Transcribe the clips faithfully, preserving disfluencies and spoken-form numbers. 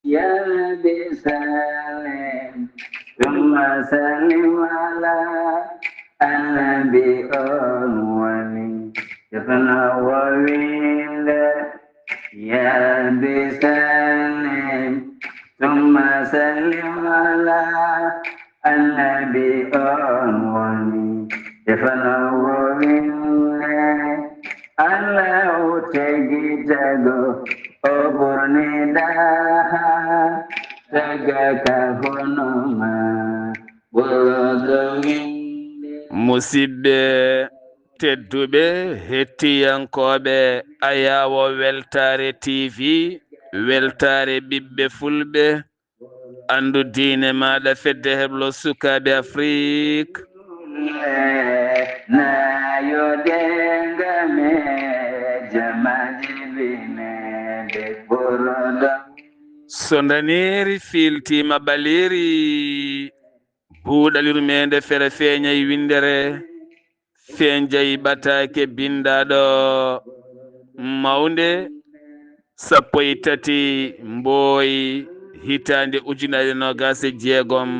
يا رب سلم ثم سلم على النبي، on woni defno wo winde. يا رب سلم ثم سلم على النبي، on woni defno wo winde. Allahu tagi tago o ɓurni daha, taga ka hono ma ɓurɗo winde. Musidɓe tedduɓe, hettiyankooɓe Ayaawo Weltaare T V, Weltaare ɓiɓɓe Fulɓe, anndu diine maaɗa, fedde heblo sukaaɓe Afrik. Na yo denga me jamaji bine de boroda. So ndaneeri fiiltiima ɓaleeri, buuɗal yurmeende fere feeñay winndere, feeñay ɓataake binndaaɗo mawnde, sappo e tati mbooy hitaande ujunere noogaas e jeegom,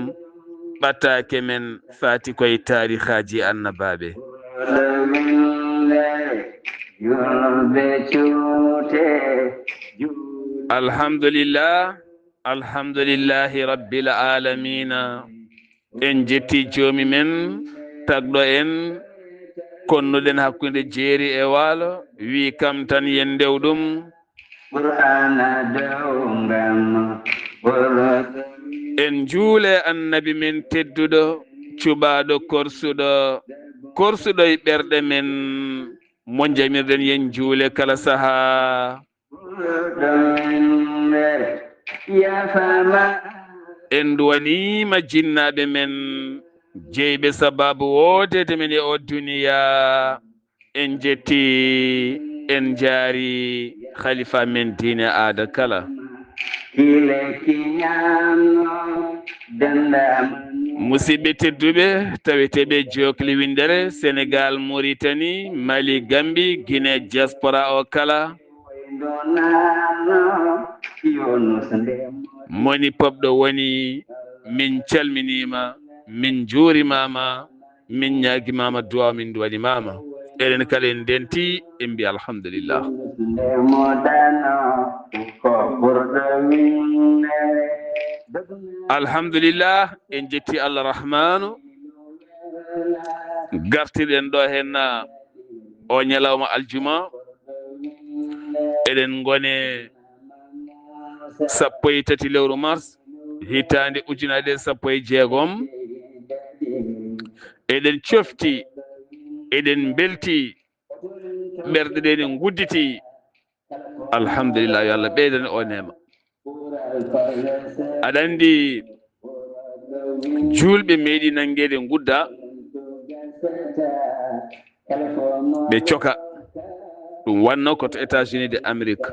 ɓataake men faati koye taarihaaji annabaaɓe. Alhamdulillah, alhamdulillahi rabbil aalamiina. En jetti joomi men, tagɗo en, konnuɗen hakkunde jeeri e waalo, wi kam tan yen ndew ɗum. Qur'aana dow ngam ɓurɗo. En njuule annabi men tedduɗo, cuɓaaɗo korsuɗo, korsuɗo e ɓerɗe men, mo jamirɗen yen njuule kala sahaa. En duwaniima jinnaaɓe men, jeyɓe sabaabu woodeede men e o duniya. En jetti, en njaari khalifa men diine aada kala. Musidɓe tedduɓe, taweteeɓe jokli winndere, Senegal, Mauritanie, Mali, Gambie, Guinée, diaspora o kala. Moni popɗo woni, min calminiima, min njuurimaama, min ñaagimaama duwaaw, min duwanimaama. Enen kala en ndenti, en mbi alhamdulillah. Alhamdulillah, en jetti Allah Rahmaanu. Gartirɗen ɗo heen o ñalawma aljuma, eɗen ngone sappo e tati lewru mars, hitaande ujunere ɗiɗi e sappo e jeegom. Eɗen cofti, eɗen mbelti, ɓerɗe ɗe ne ngudditi. Alhamdulillah, yo Allah ɓeydane o neema. Aɗa anndi, juulɓe meeɗi nanngeede ngudda, ɓe coka. Ɗum wanno ko to États-Unis de Amérique.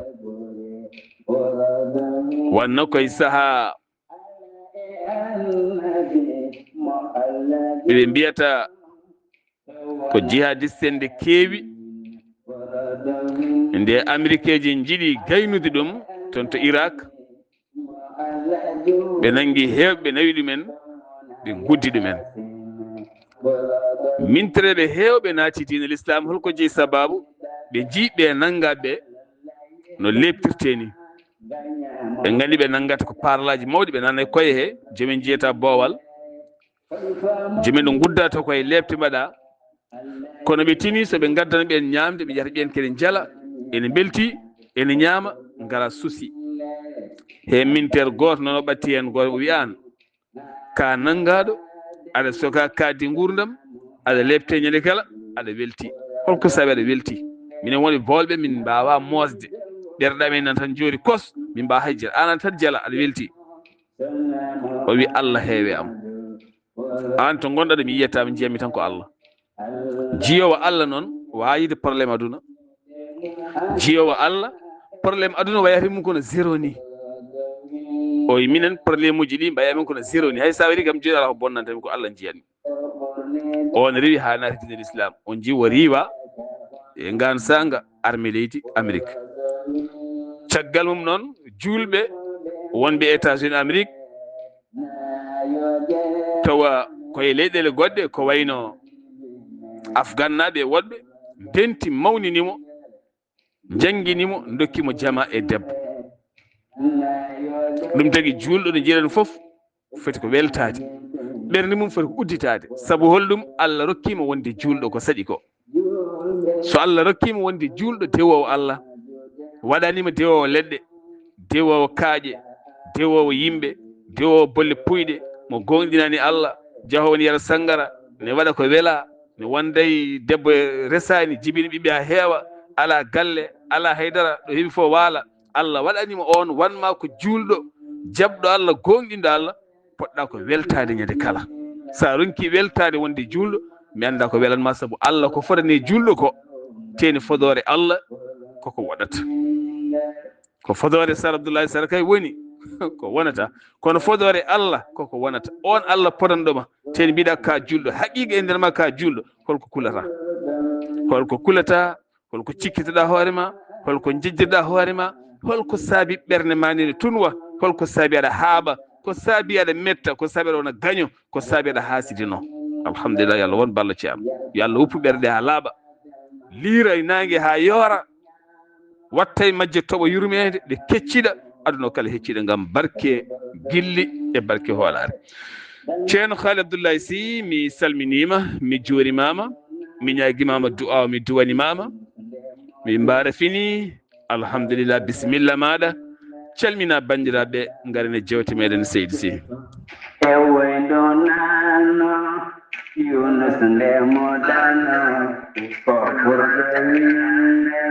Wanno koye sahaa ɓe mbiyata ko jihadiste en nde keewi, nde Amerikeeji njiɗi gaynude ɗum toon to Irak. Ɓe nanngi heewɓe, ɓe nawi ɗumen, ɓe nguddi ɗumen. Mintereeɓe heewɓe naati diine Lislaam. Holko jeyi sabaabu? Ɓe njii ɓe nannga ɓe no leeptirtee ni. Ɓe nganndi ɓe nanngata ko parlaaji mawɗi, ɓe nanay koye he, jomen jiyata boowal. Jomen ɗo ngudda to koye leepte mbaɗa. Kono ɓe tini so ɓe ngaddana ɓeen ñaamde, ɓe njahata ɓeen kadi njala, ene mbelti, ene ñaama, ngara susi. He minteer gooto noon o ɓatti heen gooto, o wiya aan, ka nanngaaɗo, aɗa soka kaaddi nguurndam, aɗa leepte ñande kala, aɗa welti. Holko sabi aɗa welti? Minen woni boolɓe, min mbaawaa moosde. Ɓerɗe amen nan tan njoori kos, min mbaawaa hay jela. Aan tan jela, aɗa welti. O wi, Allah heewe am. Aan to ngonɗa ɗo, mi yiyataama, njiyammi tan ko Allah. Jiyoowo Allah noon, waawaa yiide problème aduna. Jiyoowo Allah, problème aduna wayata mum kono zéro ni. O wi, minen, problème uji ɗi mbayi amen kono zéro ni. Hay so a waɗi kam, jooni alaa ko bonnanta mi, ko Allah njiyatmi. On rewi haa naati diine Lislaam. On nji o riiwa e ngaan saanga armée leydi Amérique. Caggal mum noon, juulɓe Wonɓe États-Unis Amérique, tawa koye leyɗeele goɗɗe, ko wayno Afgannaaɓe e woɗɓe, ndenti mawnini mo, njanngini mo, ndokki mo jama e debbo. Ɗum tagi juulɗo no njiɗen fof, foti ko weltaade. Ɓernde mum foti ko udditaade. Sabu holɗum? Allah rokkiima wonde juulɗo, ko saɗi ko. So Allah rokkiima wonde juulɗo, dewoowo Allah, waɗaniima dewoowo leɗɗe, dewoowo kaaƴe, dewoowo yimɓe, dewoowo bolle puyɗe, mo gooŋɗinani Allah, jahoowo ne yara sanngara, ne waɗa ko welaa, ne wonday debbo resaani, jibini ɓiɓɓe haa heewa, alaa galle, alaa haydara, ɗo heɓi fof waala. Allah waɗaniima oon, wanmaa ko juulɗo, jaɓɗo Allah, gooŋɗinɗo Allah, poɗɗa ko weltaade ñande kala. So a ronki weltaade wonde juulɗo, mi annda ko welanma, sabu Allah ko fotani juulɗo ko, teeni fodoore Allah koko waɗata. Ko fodoore Sar Abdullahi Sar kay woni ko wonata, kono fodoore Allah koko wonata. On Allah podanɗo ma, teeni mbiɗa ka juulɗo, haqiqa e nder ma ka juulɗo, holko kulata? Holko kulata? Holko cikkitoɗa hoore ma? Holko njejjirɗa hoore ma? Holko saabi ɓernde ma nde ne tunwa? Holko saabi aɗa haaɓa? Ko saabi aɗa metta? Ko saabi aɗa wona gaño? Ko saabi aɗa haasidino? Alhamdulillah, yo Allah won ballo ci am. Yo Allah woppu ɓerɗe ha laaɓa. Liira e naange ha yoora. Watta e majje toɓo yurmeende, ɗe kecciɗa. Aduna o kala hecciɗa ngam barke gilli e barke hoolaare. Ceerno Haali Abdullahi Sy, mi salminiima, mi juurimaama, mi ñaagimaama du'aaw, mi duwanimaama, mi mbaara fini. Alhamdulillah, bisimilla maaɗa. Calmina banndiraaɓe, ngaren e jewte meɗen, Seydi Sy. E wayno nano, Yunus nde mo dano, ko ɓurɗo yimɓe.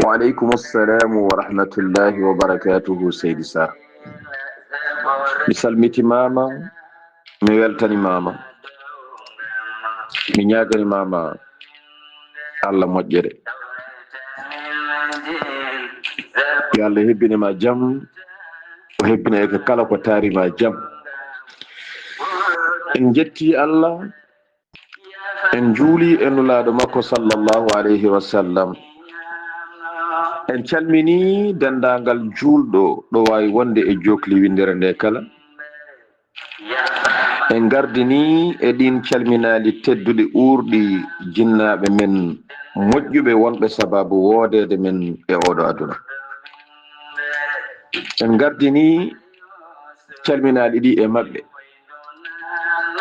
Wa aleykum assalamu wa rahmatullahi wa barakatuhu, Seydi Sar. Mi salmitimaama, mi weltanimaama, mi ñaaganimaama Allah moƴƴere. Yo Allah hebbine ma jam, o hebbina e kala ko taari ma jam. En jetti Allah, en juuli e Nulaaɗo makko sallallahu alayhi wa sallam. En calmini denndaangal juulɗo ɗo waawi wonde e jookli winndere nde kala. En ngardini e ɗiin calminaali tedduɗi uurɗi jinnaaɓe men moƴƴuɓe wonɓe sababu woodeede men e ooɗo aduna. En ngardini calminaali ɗi e maɓɓe.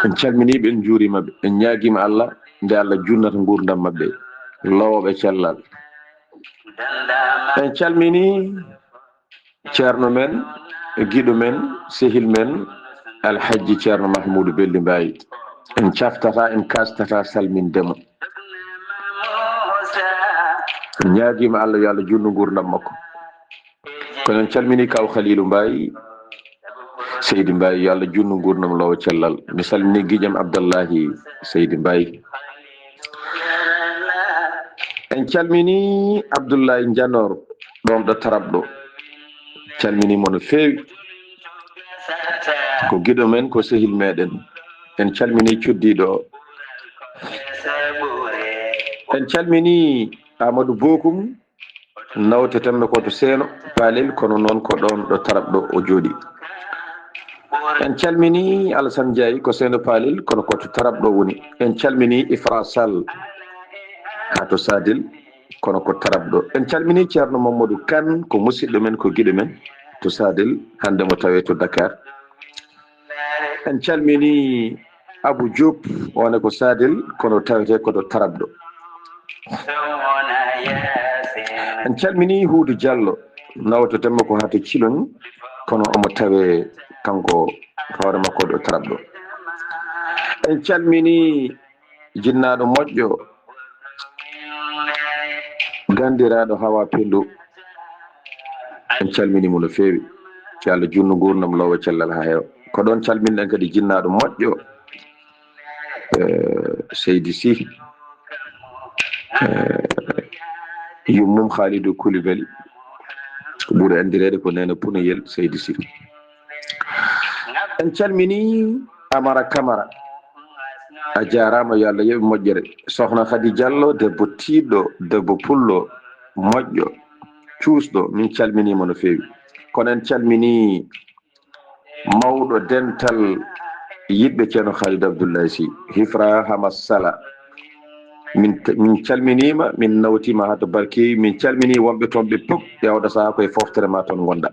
En calminii ɓe, en njuuriima ɓe, en ñaagiima Allah nde Allah junnata nguurndam maɓɓe, loowa ɓe cellal. En calminii ceerno men, giɗo men, sehil men, Alhajji Ceerno Mahmuudu Belli Mbaay. En caftata, en kaastata salminde mo. En ñaagiima Allah, yo Allah juutnu nguurndam makko. Kono en calminii Kaaw Khaliilu Mbaay, Seydi Mbaay, yo Allah juutnu nguurndam, loowa cellal. Mi salminii giƴam Abdallahi Seydi Mbaay. En calminii Abdullahi Njanor, ɗoon ɗo Tarab ɗo. Calminii mo no feewi. Ko giɗo men, ko sehil meɗen. En calminii cuddiiɗo o. En calminii Amadou Bokum, nawtetenno ko to Seeno Palel, kono noon ko ɗoon ɗo Tarab ɗo o jooɗi. En calminii Alassane Ndiaye, ko Seeno Palel, kono ko to Tarab ɗo woni. En calminii Ifra Sall, haa to Sadel, kono ko Tarab ɗo. En calminii Ceerno Mamadou Kane, ko musidɗo men, ko giɗo men, to Sadel, hannde mo tawee to Dakar. En calminii Abou Diop, o ne ko Sadel, kono tawetee ko to Tarab ɗo. En calminii Huudu Diallo, nawtotenmo ko haa to Ciloñ, kono omo tawee kanko hoore makko ɗo Tarab ɗo. En calminii jinnaaɗo moƴƴo, ganndiraaɗo Hawa Pendo. En calminii mo no feewi. Yo Allah juutnu nguurndam, loowa cellal haa heewa. Ko ɗoon calminɗen kadi jinnaaɗo moƴƴo, eh, Seydi Sy, eh, yummum Khalidou Koulibaly, ɓuri anndireede ko Neene Punayel, Seydi Sy. En calminii Amara Camara. A jaaraama, yo Allah yoɓ moƴƴere. Sohna Khady Diallo, debbo tiiɗɗo, debbo pullo, moƴƴo, cuusɗo, min calminii mo no feewi. Kono en calminii mawɗo dental yiɗɓe Ceerno Khalid Abdoulaye Sy, Hifra Hamas Sala. Min, min calminiima, min nawtiima haa to Barkeewi, min calminii wonɓe toon ɓe fof, e oɗo sahaa ko e fooftere ma toon ngonɗa.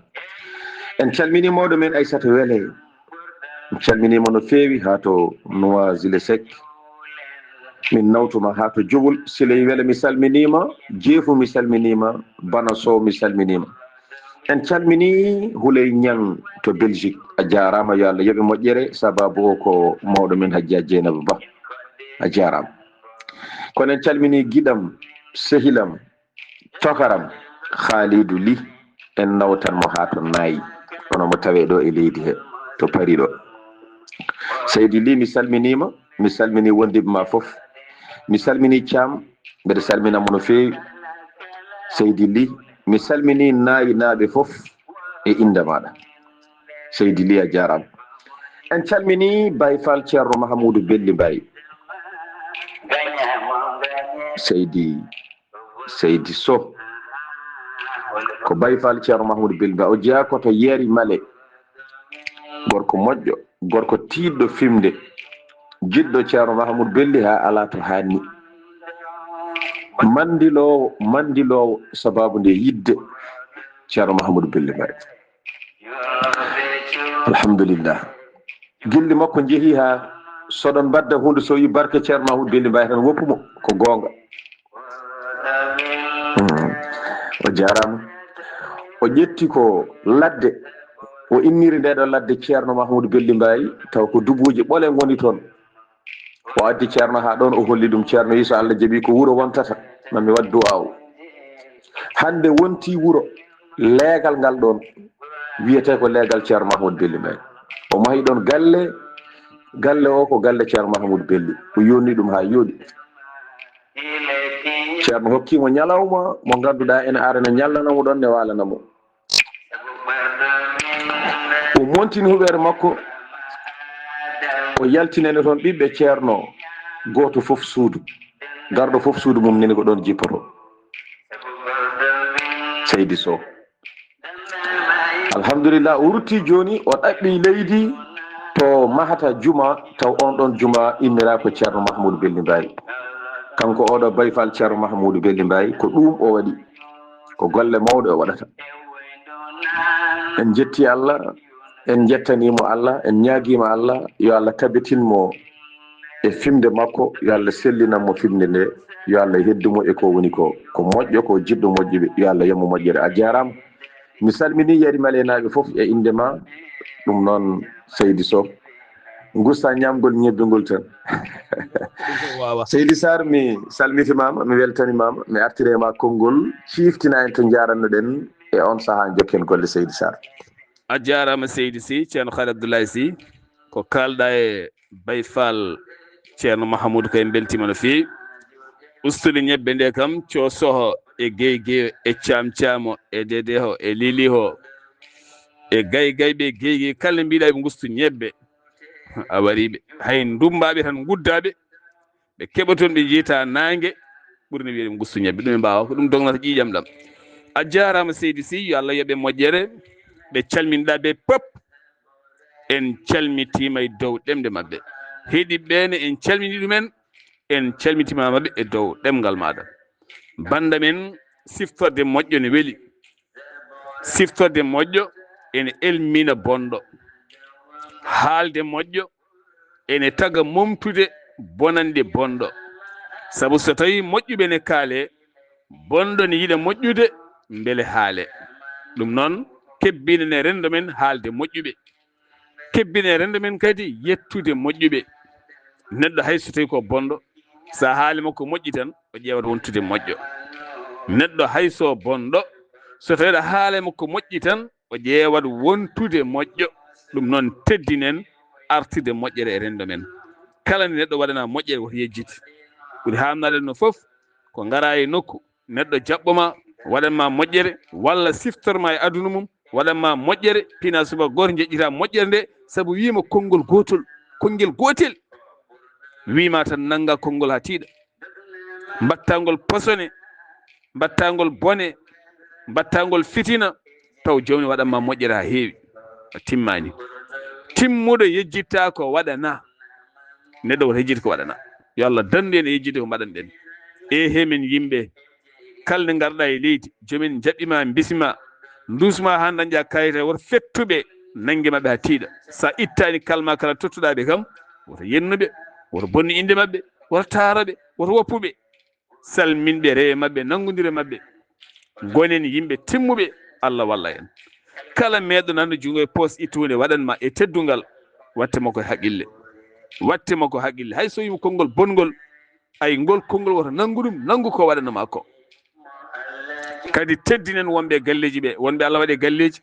En calminii mawɗo men Aissata Wele, en calminiima no feewi haa to Noisy-le-Sec. Min nawtuma haa to Jowol, Siley Wele mi salminiima, Jeefu mi salminiima, Bana Sow mi salminiima. En calminii Huley Ñaŋ to Belgique. A jaaraama, yo Allah yoɓe moƴƴere, sababu o ko mawɗo men Hajja Jeynaba Ba. A jaaraama. Kono en calminii giɗam, sehilam, tokaram, Khalidou Ly. En nawtan mo haa to Naayi. Kono mo tawee ɗo e leydi he, to Paris ɗo. Seydi Ly, mi salminiima, mi salminii wondiɓe ma fof. Mi salminii Caam, mbeɗa salmina mo no feewi. Seydi Ly, mi salminii Naayinaaɓe fof e innde maaɗa. Seydi Ly, a jaaraama. En calminii Baay Faal Ceerno Mahamuudu Belli Mbaay. Seydi, Seydi Soh. Ko Baay Faal Ceerno Mahamuudu Belli Mbaay. O jeyaa ko to Yeri Male. Gorko moƴƴo, gorko tiiɗɗo fimde. Jiɗɗo Ceerno Mahamuudu Belli haa alaa to haanni. Manndiloowo, manndiloowo sababu nde yiɗde Ceerno Mahamuudu Belli Mbaay. Alhamdulillah. Gilli makko njehi haa so ɗon mbadda huunde, so yi barke Ceerno Mahamuudu Belli Mbaay tan woppu mo, ko goonga. Mm. O jaaraama. O ƴetti ko ladde, o inniri nde ɗo ladde Ceerno Mahamuudu Belli Mbaay, taw ko dubuuji ɓole ngoni toon. O addi Ceerno haa ɗoon, o holli ɗum Ceerno, yi so Allah jaɓi ko wuro wontata, ma mi waɗ duwaawu. Hannde wonti wuro, leegal ngal ɗoon wiyetee ko leegal Ceerno Mahamuudu Belli Mbaay. O mahi ɗoon galle, galle o ko galle Ceerno Mahamuudu Belli. O yonni ɗum haa yooɗi. Ceerno hokki mo ñalawma mo ngannduɗaa ene ara ne ñallana mo ɗoon, ne waalana mo. O montini huɓeere makko, o yaltinani toon ɓiɓɓe Ceerno, gooto fof suudu. Garɗo fof suudu mum nani ko ɗoon jippoto. Seydi Soh. Alhamdulillah, o rutti jooni, o ɗaɓɓi leydi to mahata juma, taw on ɗon juma innira ko Ceerno Mahamuudu Belli Mbaay. Kanko oɗo Baay Faal Ceerno Mahamuudu Belli Mbaay, ko ɗum o waɗi. Ko golle mawɗe o waɗata. En jetti Allah, en jettaniimo Allah, en ñaagiima Allah, yo Allah tabitin mo e fimde makko, yo Allah sellinan mo fimde nde, yo Allah heddu mo e ko woni ko, ko moƴƴo, ko jiɗɗo moƴƴuɓe, yo Allah yoɓ mo moƴƴere. A jaaraama. Mi salminii Yari Maleenaaɓe fof e innde ma, ɗum noon Seydi Soh. Ngusta ñaamgol ñebbe ngol tan. Wawa. Seydi Sarr, mi salmitimaama, mi weltanimaama, mi artire ma konngol, ciiftina en to njaaranno-ɗen e on sahaa, jokken golle, Seydi Sarr. A jaaraama, Seydi Sy, Ceerno Khalid Abdoulaye Sy, ko kaalɗa e Baay Faal Ceerno Mahamuudu, ko en mbeltiima no feewi. Ustude ñebbe nde kam, Coo Soho e Gey Geyo e Caam Caamo e Dedeho e Liliho e Gay Gayɓe e Gey Gey, kala mbiɗa ɓe ngustu ñebbe, a wariɓe. Hay ndumbaaɓe tan nguddaaɓe, ɓe keɓa toon, ɓe njiyta naange, ɓurni wiyde ɓe ngustu ñebbe. Ɗum ɓe mbaawa, ko ɗum dognata ƴiiƴam ɗam. A jaaraama, Seydi Sy, yo Allah yoɓ ɓe moƴƴere. Ɓe calminɗa ɓe pop, en calmitiima e dow ɗemɗe maɓɓe. Heɗiiɓe ɓe ne, en calminii ɗumen, en calmitiima maɓɓe e dow ɗemngal maaɗa. Bannda men, siftorde moƴƴo ne weli. Siftorde moƴƴo ene elmina bonɗo. Haalde moƴƴo ene taga momtude bonannde bonɗo. Sabu so tawii moƴƴuɓe ne kaalee, bonɗo ne yiɗa moƴƴude mbele haalee. Ɗum noon, kebbinen e renndo men haalde moƴƴuɓe. Kebbinen e renndo men kadi yettude moƴƴuɓe. Neɗɗo hay so tawii ko bonɗo, so a haali makko moƴƴi tan, o ƴeewat wontude moƴƴo. Neɗɗo hay so bonɗo, so tawii aɗa haala e makko moƴƴi tan, o ƴeewat wontude moƴƴo. Ɗum noon, teddinen artude moƴƴere e renndo men. Kala nde neɗɗo waɗanaa moƴƴere, woto yejjit. Ɓuri haamnaade no fof ko ngaraa e nokku, neɗɗo jaɓɓo ma, waɗan ma moƴƴere, walla siftor ma e aduna mum, waɗan ma moƴƴere, pina suba gooto, njeƴƴita moƴƴere nde, sabu wiima konngol gootol, konngel gootel. Wiima tan nannga konngol haa tiiɗa. Mbattangol posone, mbattangol bone, mbattangol fitina, taw joomum waɗan ma moƴƴere haa heewi, a timmaani. Timmuɗo yejjitta ko waɗana. Neɗɗo woto yejjit ko waɗana. Yo Allah dandu en e yejjitde ko mbaɗanɗen. E he men yimɓe, kala nde ngarɗa e leydi, joomum en jaɓɓi ma, mbisi ma, nduus ma haa dañƴa kayit, woto fettuɓe nannge maɓɓe haa tiiɗa. So a ittaani kalma kala tottuɗa ɓe kam, woto yennuɓe, woto bonnu innde maɓɓe, woto taaraɓe, woto woppuɓe. Salminɓe, rewe maɓɓe, nanngondire maɓɓe. Ngonen yimɓe timmuɓe, Allah walla en. Kala meeɗo nanndo junngo e poos, itta huunde waɗan ma e teddungal, watte makko e haqqille. Watte makko haqqille. Hay so wiima konngol bonngol, ay, ngol konngol woto nanngu ɗum, nanngu ko waɗanoo ma ko. Kadi teddinen wonɓe e galleeji ɓe, wonɓe Allah waɗi e galleeji,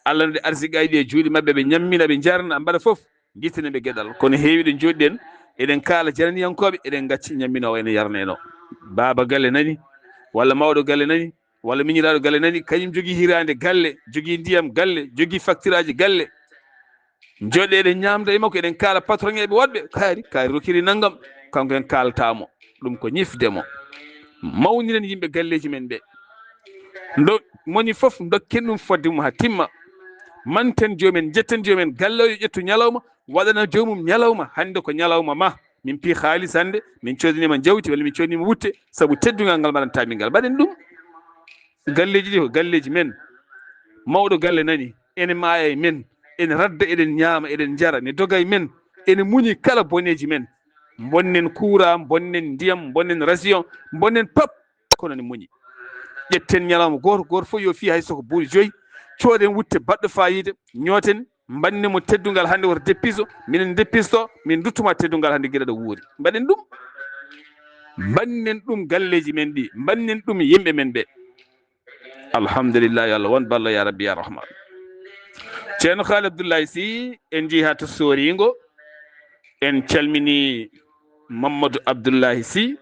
Allah noddi arsiqaaji ɗi e juuɗe maɓɓe, ɓe ñammina, ɓe njarna, mbaɗa fof. Gittinen ɓe geɗal. Kono heewi ɗo njooɗiɗen, eɗen kaala jananiyankooɓe, eɗen ngacci ñamminoowo ene yarneenoo. Baaba galle nani, walla mawɗo galle nani, walla miñiraaɗo galle nani, kañum jogii hiraande galle, jogii ndiyam galle, jogii faktiraaji galle. Njooɗe eɗen ñaamda e makko, eɗen kaala patron eɓe woɗɓe, kaari, kaari rokkiri nanngam, kanko en kaaltaa mo. Ɗum ko ñifde mo. Mawniren yimɓe galleeji men ɓe. Ndo moni fof, ndokken ɗum fodde mum haa timma. Manten joomum en, njetten joomum en, galle o yo ƴettu ñalawma, waɗana joomum ñalawma. Hannde ko ñalawma ma. Min pii haalis hannde, min coodaniima jawdi, walla min coodaniima wutte, sabu teddungal ngal mbaɗantaa min ngal. Mbaɗen ɗum. Galleeji ɗi ko galleeji men. Mawɗo galle nani, ene maaya e men, ene radda, eɗen ñaama, eɗen njara, ne doga e men, ene muñi kala boneeji men. Mbonnen kuuraa, mbonnen ndiyam, mbonnen rasiyon, mbonnen pap, kono ne muñi. Ƴetten ñalawma gooto, gooto fof yo fii hay so ko buuɗi joyi, cooden wutte baɗɗo faayiida, ñooten, mbannen mo teddungal hannde woto deppiso, minen deppisto, min nduttu ma teddungal hannde gila ɗo wuuri. Mbaɗen ɗum. Mbannen ɗum galleeji men ɗi, mbannen ɗum yimɓe men ɓe. Alhamdulillah, yo Allah won ballo, ya Rabbi, ya Rahman. Ceerno Haali Abdullahi Sy, en njii haa to Sooringo, en calmini Mamadou Abdullahi Sy,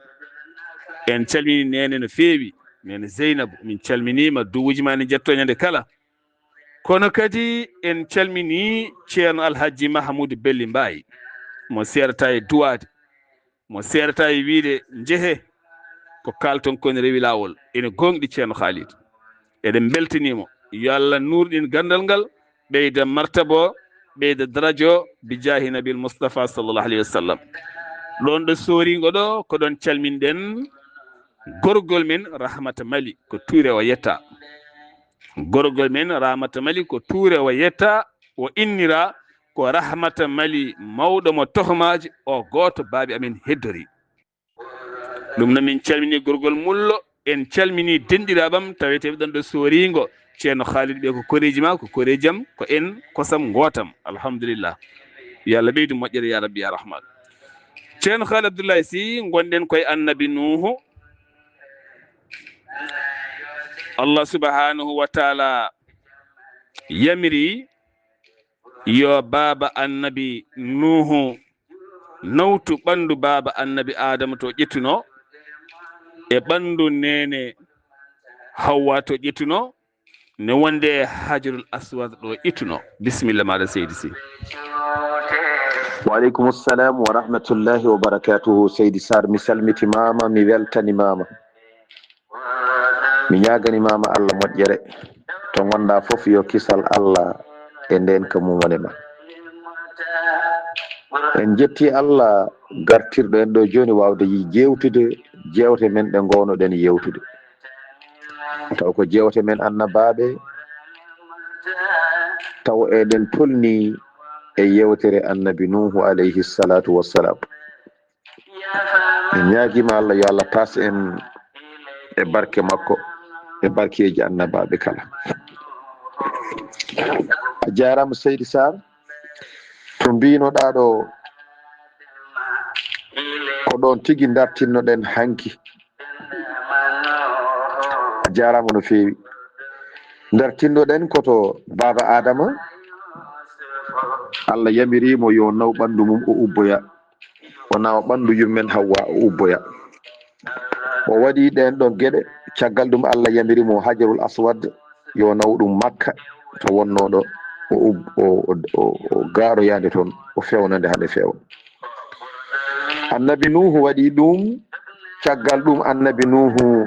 en calmini neene no feewi, neene Zeynabu, min calminiima, duwuuji ma ne njetto ñande kala. Kono kadi en calmini Ceerno Alhaji Mahamudu Belli Mbaay, mo seerata e duwaade, mo seerata e wiide njehe, ko kaalton kon rewi laawol. Ene gooŋɗi Ceerno Haalid. Eɗen mbeltanii mo. Yo Allah nuurɗin ganndal ngal, ɓeyda martaba o, ɓeyda daraja o, bi jaahi Nabil Mustafa sallallahu alayhi wa sallam. Ɗoon ɗo Sooringo ɗo, ko ɗoon calminɗen gorgol men Rahmata Mali, ko tuure o yetta. Gorgol men Rahmata Mali ko tuure o yetta, o innira ko Rahmata Mali mawɗo mo tohmaaji, o gooto baabi amen heddori. Ɗum noon min calmini gorgol Mullo, en calmini denɗiraaɓam taweteeɓe ɗon ɗo Sooringo, Ceerno Haalid ɓe ko koreeji ma, ko koreeji am, ko en kosam ngootam. Alhamdulillah. Yo Allah ɓeydu moƴƴere ya Rabbi ya Rahman. Ceerno Haalid Abdullahi Sy, ngonɗen koye Annabi Nuuhu. Allah subhanahu wa taala yamiri yo baaba Annabi Nuuhu nawtu ɓanndu baaba Annabi Aadama to ƴettuno, e ɓanndu neene Hawwa to ƴettuno, ne wonde e Hajarul Aswad ɗo ittuno. Bisimilla maɗa, seydi Sy. Wa aleykum salam wa rahmatullahi wa barakatuhu. Seydi Sarr, mi salmitimaama, mi weltanimaama. Mi ñaaganimaama Allah moƴƴere. To ngonɗa fof, yo kisal Allah e ndeenka mum wone ma. En njetti Allah gartirɗo en ɗo jooni waawde jeewtude jeewte men ɗe ngownoɗen yeewtude. Taw ko jeewte men annabaaɓe, taw eɗen tolni e yeewtere Annabi Nuuhu alayhi salatu wassalam. Min ñaagiima Allah, yo Allah tas en e barke makko, e barkeeji annabaaɓe kala. A jaaraama, Seydi Sarr. To mbiinoɗaa ɗo, ko ɗoon tigi dartinnoɗen hanki. A jaaraama no feewi. Dartinnoɗen ko to Baaba Aadama, Allah yamiri mo yo naw ɓanndu mum, o ubboya. O nawa ɓanndu yummen Hawwa, o ubboya. O waɗi ɗeen ɗoon geɗe. Caggal ɗum, Allah yamiri mo Hajarul Aswad yo naw ɗum Makka, to wonnoo ɗo, o ub-, o, o, o, o gaaroyaande toon, o feewna nde haa nde feewa. Annabi Nuuhu waɗi ɗum. Caggal ɗum, Annabi Nuuhu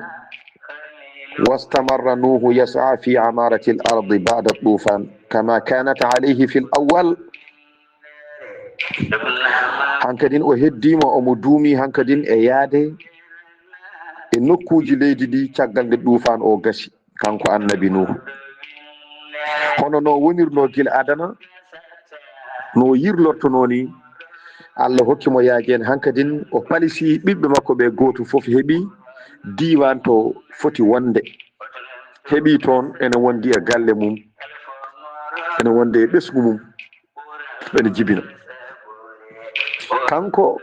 واستمر نوح يسعى في عمارة الأرض بعد الطوفان كما كانت عليه في الأول. Hankadin o heddiima, omo duumi hankadin e yaade e nokkuuji leydi ndi caggal nde duufaan o gasi, kanko annabi Nuuhu. Hono no wonirnoo gila adana, no yirlortonoo ni, Allah hokki mo yaaji en. Hankadin o palisi ɓiɓɓe makko ɓe, gooto fof heɓi diiwaan to foti wonde. Heɓi toon ene wondi e galle mum, ene wondi e ɓesngu mum, ene jibina. Kanko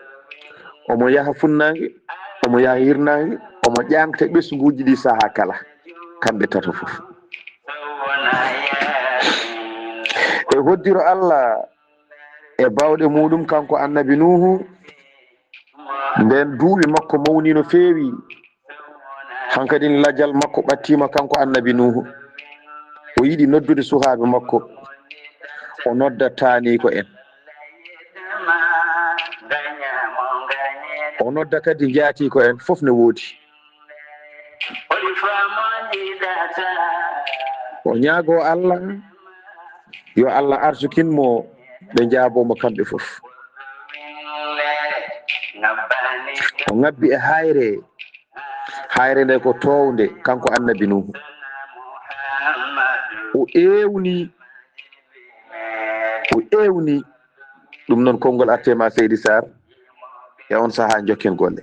omo yaha funnaange, omo yaha hirnaange, omo ƴaŋta ɓesnguuji ɗi sahaa kala, kamɓe tato fof. E hoddiro Allah e baawɗe muɗum, kanko annabi Nuuhu, nden duuɓi makko mawni no feewi. Hankadin lajal makko ɓattiima, kanko annabi Nuuhu. O yiɗi noddude suhaaɓe makko. O nodda taaniiko en. O nodda kadi njaatiiko en, fof ne woodi. O ñaago Allah, yo Allah arsukin mo, ɓe njaaboo mo kamɓe fof. O ŋabbi e hayre, hayre nde ko toownde, kanko annabi Nuuhu. O ewni, o ewni. Ɗum noon, konngol artii ma, Seydi Sarr, e on sahaa njokken golle.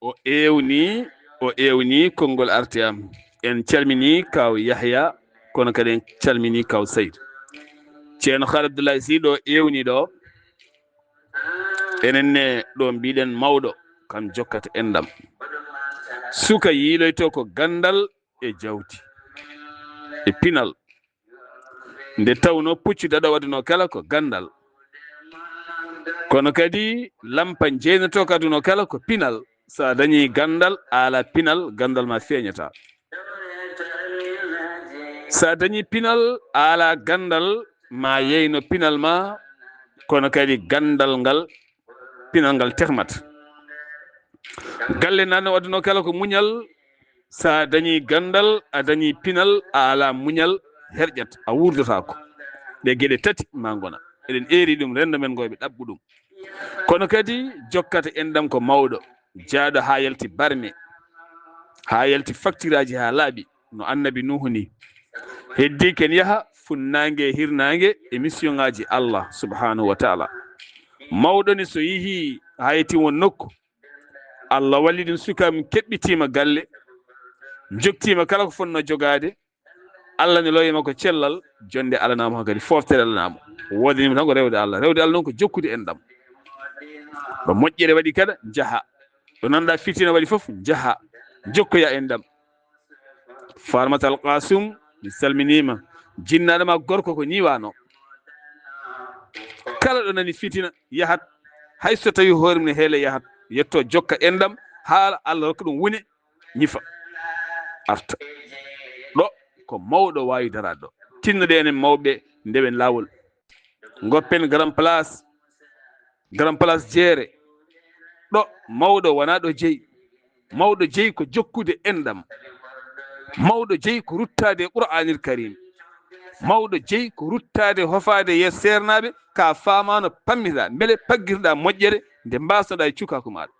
O ewni, o ewni, konngol artii am. En calmini kaw Yahya, kono kadi en calmini kaw Sayd. Ceerno Khalid Abdoulaye Sy ɗo ewni ɗo, enen ne ɗo mbiɗen mawɗo, kam jokkata enɗam. Suka yiiloyto ko ganndal e jawdi, e pinal. Nde tawnoo puccu daɗo waɗunoo kala ko ganndal. Kono kadi lampa jeynotoo ko adunoo kala ko pinal. So a dañii ganndal, a alaa pinal, ganndal ma feeñataa. So a dañii pinal, a alaa ganndal, ma yeyno pinal ma, kono kadi ganndal ngal, pinal ngal tehmat. Galle nano adunoo kala ko muñal. So a dañii ganndal, a dañii pinal, a alaa muñal, herƴat, a wuurdotaako. Ɗe geɗe tati ma ngona. Eɗen eeri ɗum, renndo men ngo ɓe ɗaɓɓu ɗum. Kono kadi jokkata enɗam ko mawɗo, jaaɗo haa yalti barme, haa yalti faktiraaji haa laaɓi, no annabi Nuuhu ni. Heddii ken yaha funnaange e hirnaange e misiyonŋaaji Allah subhaanahu wa taala. Mawɗo ni so yehii haa yettii won nokku, Allah walli ɗum, suka mum keɓɓitiima galle, joktiima kala ko fotnoo jogaade. Allah ne lowi makko cellal, jonnde alanaama kadi, fooftere alanaama. Woodaniima tan ko rewde Allah. Rewde Allah noon ko jokkude enɗam. Ɗo moƴƴere waɗi kala, njaha. Ɗo nanɗa fitina waɗi fof, njaha. Jokkoya enɗam. Farmatal Qasum, mi salminiima. Jinnaaɗo ma gorko ko nii waano. Kala ɗo nani fitina, yahat. Hay so tawi hoore mum ne heele, yahat. Yetto jokka enɗam, haala Allah rokka ɗum wune, ñifa, arta. Ɗo ko mawɗo waawi daraade ɗo. Tinnoɗen enen mawɓe, ndewen laawol. Ngoppen Grand Place, Grand Place jeere. Ɗo mawɗo wonaa ɗo jeyi. Mawɗo jeyi ko jokkude enɗam. Mawɗo jeyi ko ruttaade e Qur'aanil Karim. Mawɗo jeyi ko ruttaade, hofaade yeeso seernaaɓe, ka faamaano pammita, mbele paggirɗa moƴƴere nde mbaasnoɗa e cukaaku maaɗa.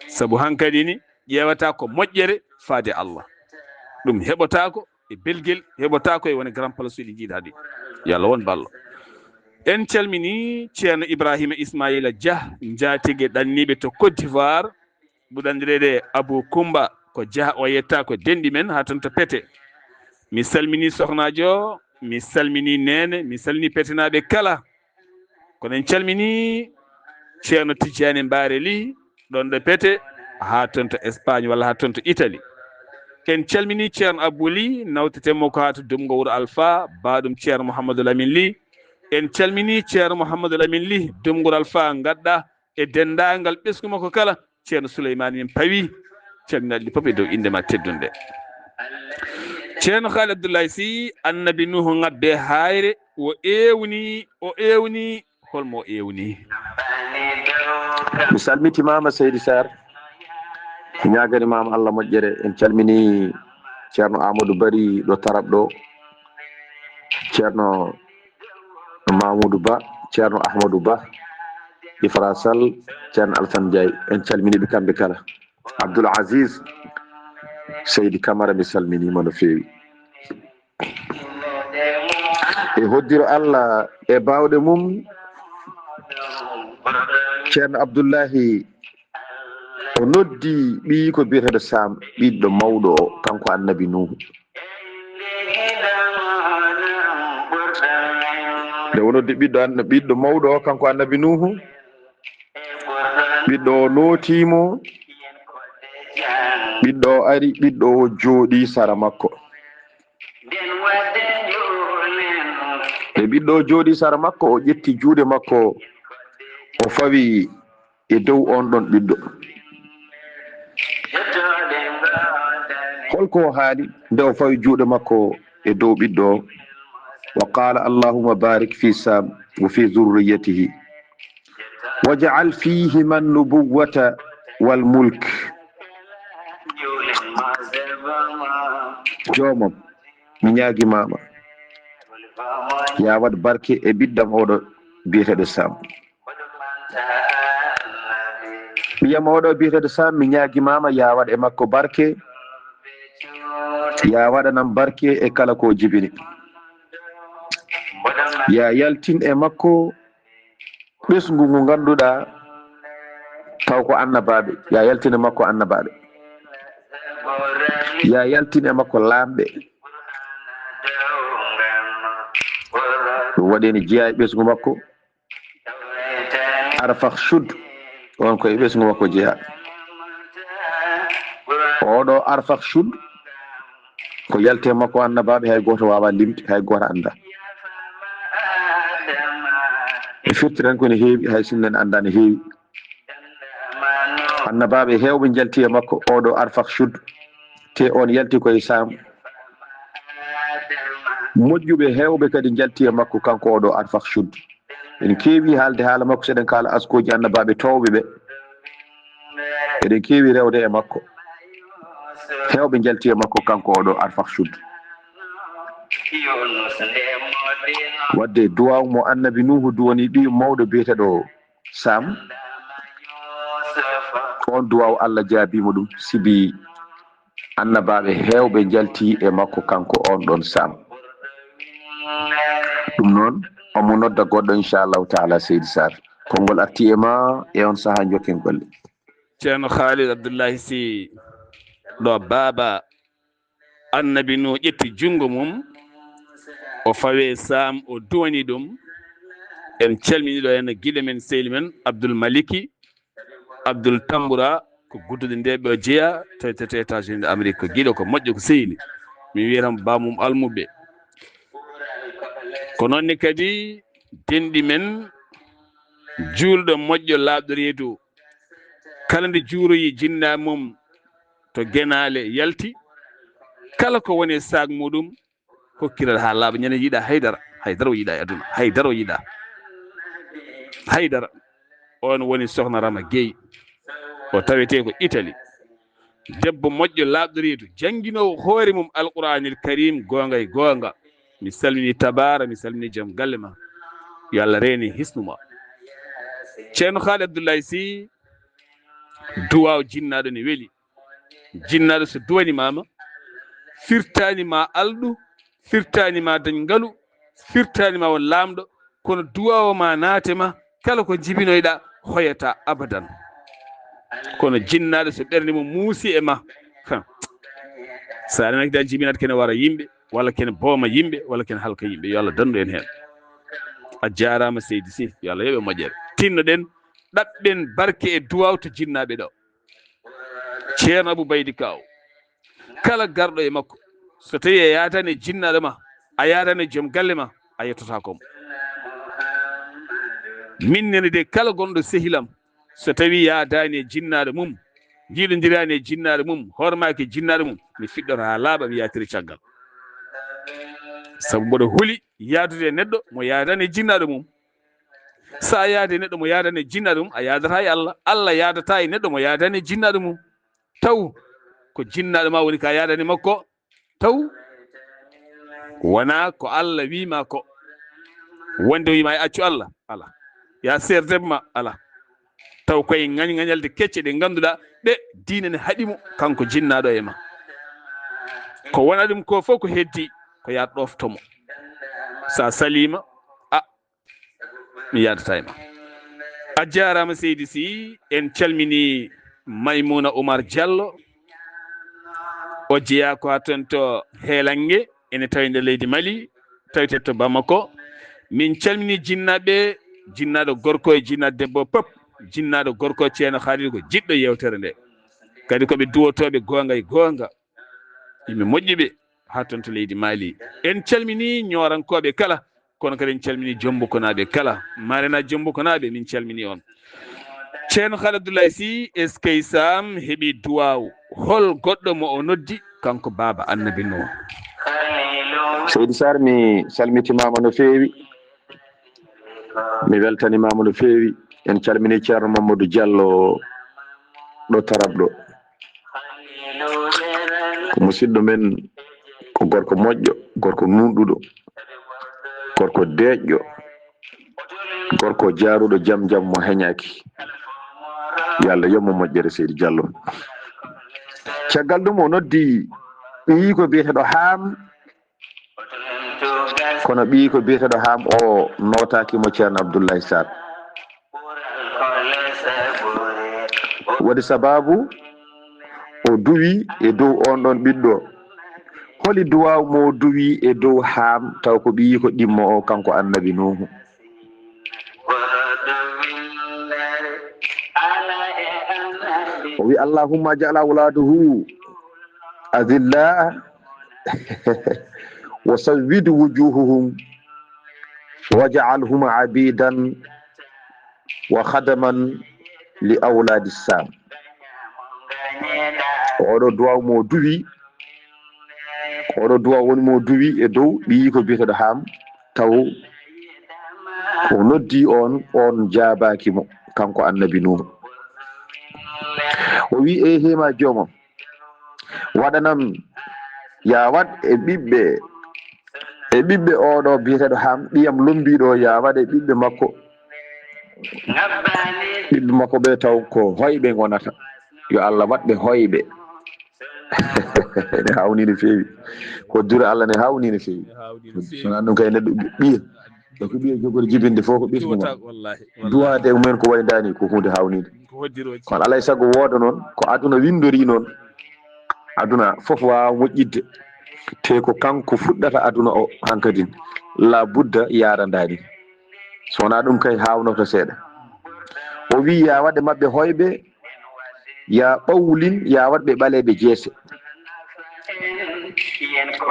Sabu hankadi ni, ƴeewata ko moƴƴere faade Allah. Ɗum heɓotaako e belgel, heɓotaako e wone Grand Place ɗi njiiɗa ɗi. Yo Allah won ballo. En calmini Ceerno Ibrahima Ismaila Dia, njaatige ɗanniiɓe to Côte d'Ivoire, ɓurɗo anndireede Abou Koumba, ko Dia o yetta ko denɗi men haa toon to Pete. Mi salmini sohnaajo, mi salmini neene, mi salmini petenaaɓe kala. Kono en calmini Ceerno Tijjani Mbaare Ly, ɗon ɗo Pete, haa toon to Espagne walla haa toon to Italie. En calmini Ceerno Abou Ly, nawteten mo ko haa to Dumgo Wuro Alfa, baaɗum Ceerno Mouhamadou Lamine Ly. En calmini Ceerno Mouhamadou Lamine Ly, Dumgo Wuro Alfa, ngadda e denndaangal ɓesngu makko kala. Ceerno Souleymane min pawi, calminaɗi ɗi fof e dow innde ma teddunde. Ceerno Haali Abdoulaye Sy, annabi Nuhu ŋabbe hayre, o ewni, o ewni, holmo o ewni? Mi salmitimaama, Seydi Sarr. Mi ñaagani maama Allah moƴƴere. En calmini Ceerno Amadou Bari ɗo Tarab ɗo, Ceerno Mamoudou Ba, Ceerno Ahmadou Ba, Ifra Sall, Ceerno Alassane Ndiaye, en calminiiɓe kamɓe kala. Abdoul Aziz Seydi Camara, mi salminiima no feewi. E hoddiro Allah e baawɗe mum, Ceerno Abdullahi o noddi ɓiyi ko biyeteeɗo Sam, ɓiɗɗo mawɗo o, kanko Annabi Nuuhu. Nde o noddi ɓiɗɗo an-, ɓiɗɗo mawɗo o, kanko Annabi Nuuhu, ɓiɗɗo o nootii mo, ɓiɗɗo o ari, ɓiɗɗo o jooɗii sara makko. Nde ɓiɗɗo o jooɗii sara makko, o ƴetti juuɗe makko, o fawi e dow on ɗon ɓiɗɗo. Holko o haali nde o fawi juuɗe makko e dow ɓiɗɗo o? Wa qala, "Allahumma barik fi Sam wa fi zurriyatihi, waj'al fihima an-nubuwwata wal mulk." Joomam, mi ñaagimaama, ya waɗ barke e ɓiɗɗam oɗo biyeteeɗo Sam. Ɓiyam oɗo biyeteeɗo Sam, mi ñaagimaama, ya waɗ e makko barke, ya waɗanam barke e kala ko jibini. Ya yaltin e makko ɓesngu ngu ngannduɗaa taw ko annabaaɓe, ya yaltin e makko annabaaɓe, ya yaltin e makko laamɓe. Ɗum waɗi ene jeyaa e ɓesngu makko. Arfakhshud, on ko e ɓesngu makko jeyaa. Oɗo Arfakhshud, ko yalti e makko annabaaɓe, hay gooto waawaa limde, hay gooto anndaa. E firti tan ko ne heewi, hay sinno en anndaa ne heewi. Annabaaɓe heewɓe njalti e makko, oɗo Arfakhshud, te on yalti ko e Sam. Moƴƴuɓe heewɓe kadi njalti e makko, kanko oɗo Arfakhshud. En keewi haalde haala makko, so eɗen kaala askooji annabaaɓe toowɓe ɓe. Eɗen keewi rewde e makko. Heewɓe njalti e makko, kanko oɗo Arfakhshud. Wadde duwaaw mo Annabi Nuuhu duwani ɓiy mawɗo biyeteeɗo Sam, on duwaaw Allah jaabiima ɗum, sibi annabaaɓe heewɓe njalti e makko, kanko on ɗon Sam. Ɗum noon, omo nodda goɗɗo, inchallahu taala, Seydi Sarr. Konngol arti e ma e on sahaa, njokken golle. Ceerno Khalid Abdullahi Sy, ɗo baaba Annabi Nuh ƴetti junngo mum, o fawe Saam, o duwani ɗum. En calmini ɗo henna giɗo men, sehil men Abdul Maliki, Abdul Tambura, ko guddude nde ɓe o jeyaa, tawetee to États-Unis de Amérique, ko giɗo, ko moƴƴo, ko sehil. Mi wiyata mo baamum almuɓɓe. Ko noon ne kadi denɗi men, juulɗo moƴƴo laaɓɗo reedu, kala nde juuroyi jinnaa mum to genaale yalti, kala ko woni e saak muɗum, hokkiral haa laaɓa, ñande yiɗa haydara, haydara o yiɗa e aduna, haydara o yiɗa, haydara. On woni Sokhna Rama Gueye, o tawetee ko Italie. Debbo moƴƴo, laaɓɗo reedu, jannginoowo hoore mum Alquraanil Kariim, goonga e goonga. Mi salmini Tabaara, mi salmini jom galle ma. Yo Allah reene hisnu ma. Ceerno Khalid Abdullahi Sy, duwaaw jinnaaɗo ne weli. Jinnaaɗo so duwani maama, firtaani ma alɗu, firtaani ma dañ ngalu, firtaani ma won laamɗo, kono duwaaw ma naate ma, kala ko jibinoyɗa, hoyata abadan. Kono jinnaaɗo so ɓernde mum muusi e ma, ha, so a renaki dal jibinat kene wara yimɓe, walla kene booma yimɓe, walla kene halka yimɓe. Yo Allah dandu en heen. A jaaraama seydi Sy, yo Allah yoɓe moƴƴere. Tinnoɗen, ɗaɓɓen barke e duwaaw to jinnaaɓe ɗo. Ceerno Abou Baydy Kaaw, kala garɗo e makko, so tawi a yaadaani e jinnaaɗo ma, a yaadaani e joom galle ma, a yettotaako mo. Min nene de, kala gonɗo sehilam, so tawi yaadaani e jinnaaɗo mum, njiiɗondiraani e jinnaaɗo mum, hormaaki e jinnaaɗo mum, mi fiɗɗoto haa laaɓa, mi yaatiri caggal. Sabu mboɗo huli yaadude e neɗɗo mo yaadaani e jinnaaɗo mum. So a yaadi e neɗɗo mo yaadaani e jinnaaɗo mum, a yaadataa e Allah. Allah yaadataa e neɗɗo mo yaadaani e jinnaaɗo mum. Taw ko jinnaaɗo ma woni ka yaadaani makko, taw wonaa ko Allah wiima ko. Wonde wiima e accu Allah, ala. Ya seer debbo ma, ala. Taw koye ŋañŋañalde kecce ɗe ngannduɗaa ɗe diine ne haɗi mo, kanko jinnaaɗo e ma. Ko wona ɗum ko fof ko heddi, ko yaa ɗofto mo. Sa saliima, a, mi yaadata e ma. A jaaraama seydi Sy, en calmini Maymuna Oumar Diallo. O jeyaa ko haa toon to Heelange, ene tawi nder leydi Mali, tawete to Bamako. Min calmini jinnaaɓe, jinnaaɗo gorko e jinnaaɗo debbo pop, jinnaaɗo gorko Ceerno Khalil ko jiɗɗo yeewtere nde. Kadi ko ɓe duwotooɓe goonga e goonga. Yimɓe moƴƴuɓe haa toon to leydi Mali. En calmini ñoorankooɓe kala, kono kadi en calmini Jommbukonaaɓe kala. Marena Jommbukonaaɓe, min calmini on. Ceerno Khalil Abdoulaye Sy, eskey Sam heɓi duwaaw. Hol goɗɗo mo o noddi, kanko Baaba Annabi Nuuhu? Seydi Sarr, mi salmitimaama no feewi. Mi weltanimaama no feewi. En calmini Ceerno Mamadou Diallo ɗo Tarab ɗo. Ko musidɗo men, ko gorko moƴƴo, gorko nunɗuɗo, gorko deeƴƴo, gorko jaaruɗo jam jam mo heñaaki. Yo Allah yoɓ mo moƴƴere, Seydi Diallo. Caggal ɗum o noddi ɓiyi ko biyeteɗo Haam, kono ɓiyi ko biyeteɗo Haam o nootaaki mo Ceerno Abdoulaye Sarr. Waɗi sababu o duwi e dow on ɗon ɓiɗɗo. Holi duwaaw mo duwi e dow Haam, taw ko ɓiyi ko ɗimmo o, kanko Annabi Nuuhu? O wi, "Allahumma ja'al awladuhu adilla wa sawwid wujuhuhum waj'alhum abidan wa khadaman li awladi Sam." Oɗo duwaaw mo duwi, oɗo duwaaw woni mo duwi e dow ɓiyi ko biyeteɗo Haam, taw o noddi on, on jaabaaki mo, kanko Annabi Nuuhu. O wi, "Eehey ma joomam, waɗanam, ya waɗ e ɓiɓɓe, e ɓiɓɓe oɗo biyeteɗo Haam, ɓiyam lombiɗo, ya waɗ e ɓiɓɓe makko, ɓiɓɓe makko ɓe taw ko hoyɓe ngonata. Yo Allah waɗ ɓe hoyɓe." Ne hawni no feewi. Ko dura Allah ne hawni no feewi. Sona ɗum kay neɗɗo ɓiye. E ko ɓiye jogori jibinde fof ko ɓesngu ma. Duwaade e mumen ko wayi ndani ko hunde hawnide. Kono alay sago wooda noon ko aduna windori noon. Aduna fof waawa moƴƴidde. Te ko kanko fuɗɗata aduna o hankadin. La budda yaara ndani. So wonaa ɗum kay haawnoto seeɗa. O wi, "Ya waɗe maɓɓe hoyɓe, ya ɓawlin, ya waɗ ɓe ɓaleeɓe jeese.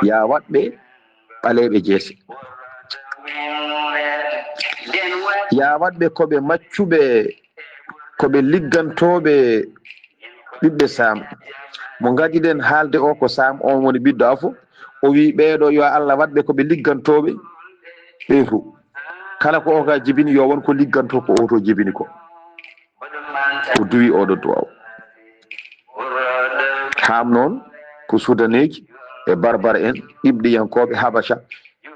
Ya waɗ ɓe ɓaleeɓe jeese. Ya waɗ ɓe ko ɓe maccuɓe, ko ɓe liggantooɓe ɓiɓɓe Saam. Mo ngaɗiɗen haalde o ko Saam, on woni ɓiɗɗo afo." O wi, "Ɓeeɗo yo Allah waɗ ɓe ko ɓe liggantooɓe ɓe fof. Kala ko o ka jibini yo won ko ligganto ko o to jibini ko." O duwi oɗo duwaaw. Haam noon ko Sudaneeji e Barbara en, Ibɗiyankooɓe Habaca,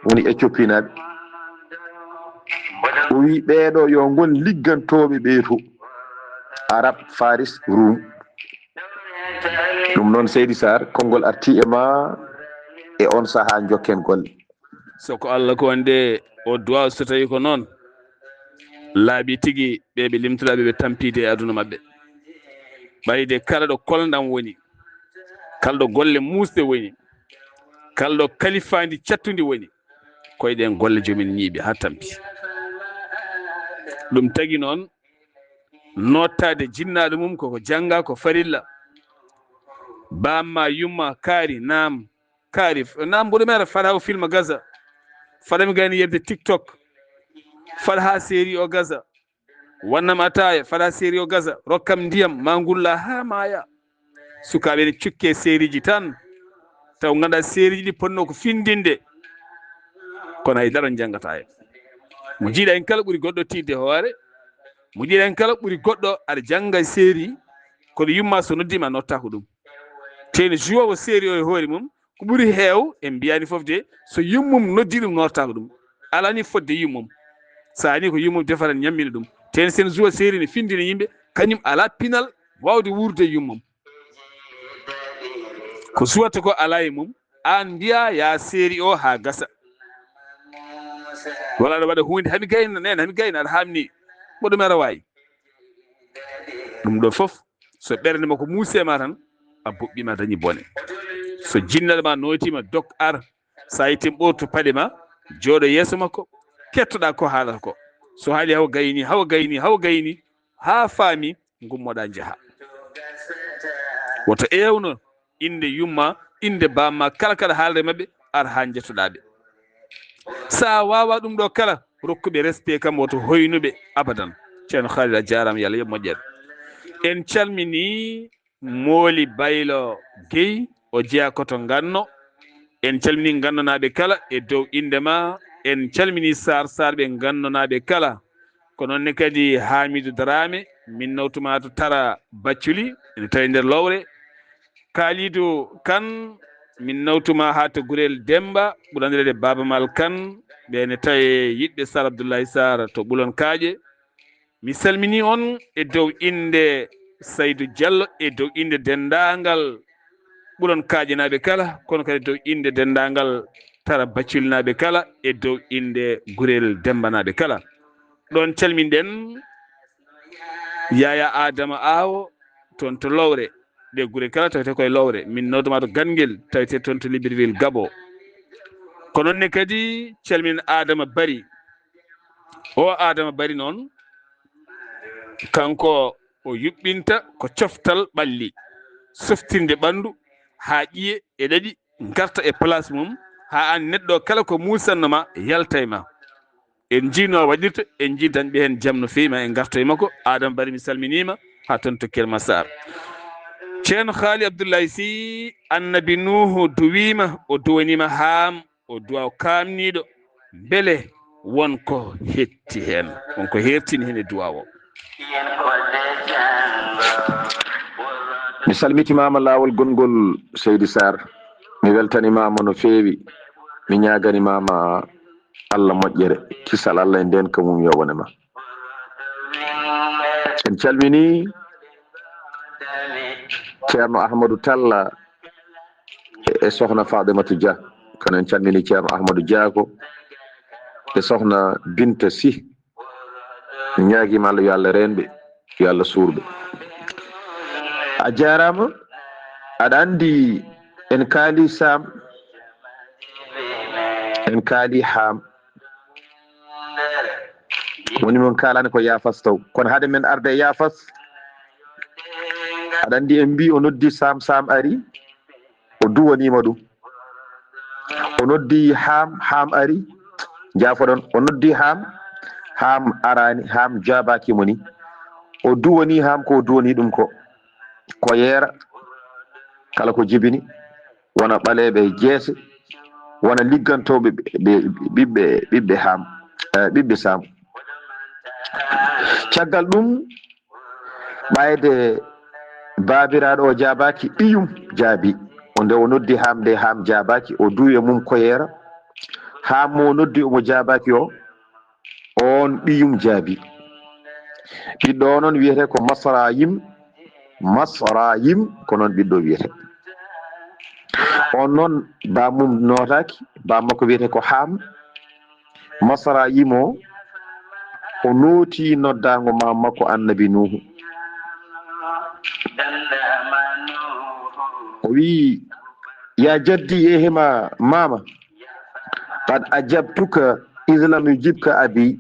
woni Etiopinaaɓe. O wi, "Ɓeeɗo yo ngon liggantooɓe ɓee to, Arab, Faris, Rum." Ɗum noon, Seydi Sarr, konngol arti e ma e on sahaa, njokken golle. So ko Allah ko wonde o duwaaw, so tawi ko noon, laaɓi tigi ɓe ɓe limtoɗaa ɓe, ɓe tampiide e aduna maɓɓe. Ɓayde kala ɗo kolndam woni, kala ɗo golle muusɗe woni, kala ɗo kalifaandi cattundi woni, koye ɗen golle jomin ñiiɓi haa tampi. Ɗum tagi noon, noottaade jinnaaɗo mum koko jannga, ko farilla. Bamma, yumma, kaari, naam, kaari, naam, mboɗo mera, fada o filma gasa. Fada mi gayni yebde TikTok. Fada haa série o gasa. Wannam ataaya, fada série o gasa. Rokkam ndiyam, ma ngulla haa maaya. Sukaaɓe ne cukke sérieji tan. Taw ngannduɗaa sérieji ɗi ponno ko findinde. Kono hay dara njanngataa hen. Mo jiiɗa en kala ɓuri goɗɗo tiiɗde hoore. Mo jiiɗa en kala ɓuri goɗɗo aɗa jannga série. Kono yumma so noddiima notta ko ɗum. Te ne jouowo série o e hoore mum. Ko ɓuri heew, en mbiyaani fof de, so yummum noddi ɗum, nootataako ɗum. Alaa ni fodde yummum. So a ni ko yummum defata, ñammina ɗum. Ten sen zuwa seeri ne findina yimɓe, kañum alaa pinal waawde wuurde e yummum. Ko suwata ko alaa e mum, aan mbiyaa yaa seeri o haa gasa. Wala aɗa waɗa huunde, hami gayna, neen, hami gayna, aɗa haamni. Mboɗo mera waay. Ɗum ɗo fof, so ɓernde makko muusi e ma tan, a boɓɓiima, a dañi bone. So jinnaɗo ma nootiima, dok ar, so a yettin ɓoortu paɗe ma, jooɗo yeeso makko, kettoɗaa ko haalata ko. So haali hawa gayni, hawa gayni, hawa gayni, haa faami, ngummoɗaa njaha. Woto eewno innde yumma, innde bamma, kala kaɗa haalde maɓɓe, ar haa njettoɗaa ɓe. So a waawaa ɗum ɗo kala, rokku ɓe respect kam, woto hoynu ɓe abadan. Ceerno Khalil, a jaaraama, yo Allah yoɓ moƴƴere. En calminii Mooli Baylo Guèye, o jeyaa ko to Nganno. En calminii Ngannonaaɓe kala e dow innde ma. En calminii Saar Saarɓe Ngannonaaɓe kala. Ko noon ne kadi Hamidou Dramé, min nawtuma to Tara Bacculi, ene tawi nder lowre. Kalidou Kane, min nawtuma haa to Gurel Demba, ɓuri anndireede Baaba Maal Kane, ɓe ene tawi yiɗɓe Saar Abdoulaye Saar to Ɓulon Kaaƴe. Mi salminii on e dow innde Saydou Diallo, e dow innde denndaangal Ɓulon Kaaƴenaaɓe kala, kono kadi dow innde denndaangal Tara Bacculinaaɓe kala, e dow innde Gurel Demmbanaaɓe kala. Ɗoon calminɗen Yaya Adama Awo, toon to Lowre. Ɗe gure kala tawetee koye Lowre. Min nawduma to Ganngel, tawetee toon to Libreville, Gabo. Ko noon ne kadi calminen Adama Bari. O Adama Bari noon, kanko o yuɓɓinta ko coftal ɓalli, softinde ɓanndu haa ƴiye e ɗaɗi ngarta e place mum, haa aan neɗɗo kala ko muusanno ma yalta e ma. En njii no waɗirta, en njii dañɓe heen jam no feewi, ma en ngarto e makko. Adama Bari, mi salminiima, haa toon to Kër Massar. Ceerno Haali Abdoulaye Sy, Annabi Nuuhu duwiima, o duwaniima haam, o duwaaw kaamniiɗo, mbele won ko hetti heen, won ko heertini heen e duwaaw o? Mi salmitimaama laawol gonngol, Seydi Sarr. Mi weltanimaama no feewi. Mi ñaaganimaama Allah moƴƴere, kisal Allah e ndeenka mum yo wone ma. En calminii Ceerno Ahmadou Talla e, e sohna Fatimatu Dia. Kono en calminii Ceerno Ahmadou Diago e sohna Binta Sy. Mi ñaagiima Allah, yo Allah reen ɓe, yo Allah suur ɓe. A jaaraama. Aɗa anndi en kaali Saam, en kaali Haam. Woni min kaalani ko yaafas taw. Kono hade min arde e yaafas, aɗa anndi en mbii o noddi Saam, Saam ari, o duwaniima ɗum. O noddi Haam, Haam ari, njaafoɗon. O noddi Haam, Haam araani, Haam jaabaaki mo ni. O duwanii Haam ko o duwanii ɗum ko. Ko yeera, kala ko jibini, wona ɓaleeɓe e jeese, wona liggantooɓe ɓe, ɓe, ɓiɓɓe, ɓiɓɓe Haam, eh, ɓiɓɓe Saam. Caggal ɗum, ɓayde baabiraaɗo o jaabaaki, ɓiyum jaabi. O nde o noddi Haam nde, Haam jaabaaki, o duwi e mum koyeera. Haam mo o noddi omo jaabaaki o, oon ɓiyum jaabi. Ɓiɗɗo o noon wiyetee ko Masrayim. Masrayim, ko noon ɓiɗɗo wiyetee. Oon noon, baamum nootaaki, baam makko wiyetee ko Haam. Masrayim o, o nootii noddaango maam makko Annabi Nuuhu. O wiyi, "Ya jaddi, ehe ma maama, qad ajabtuka idh lam yujibka abi."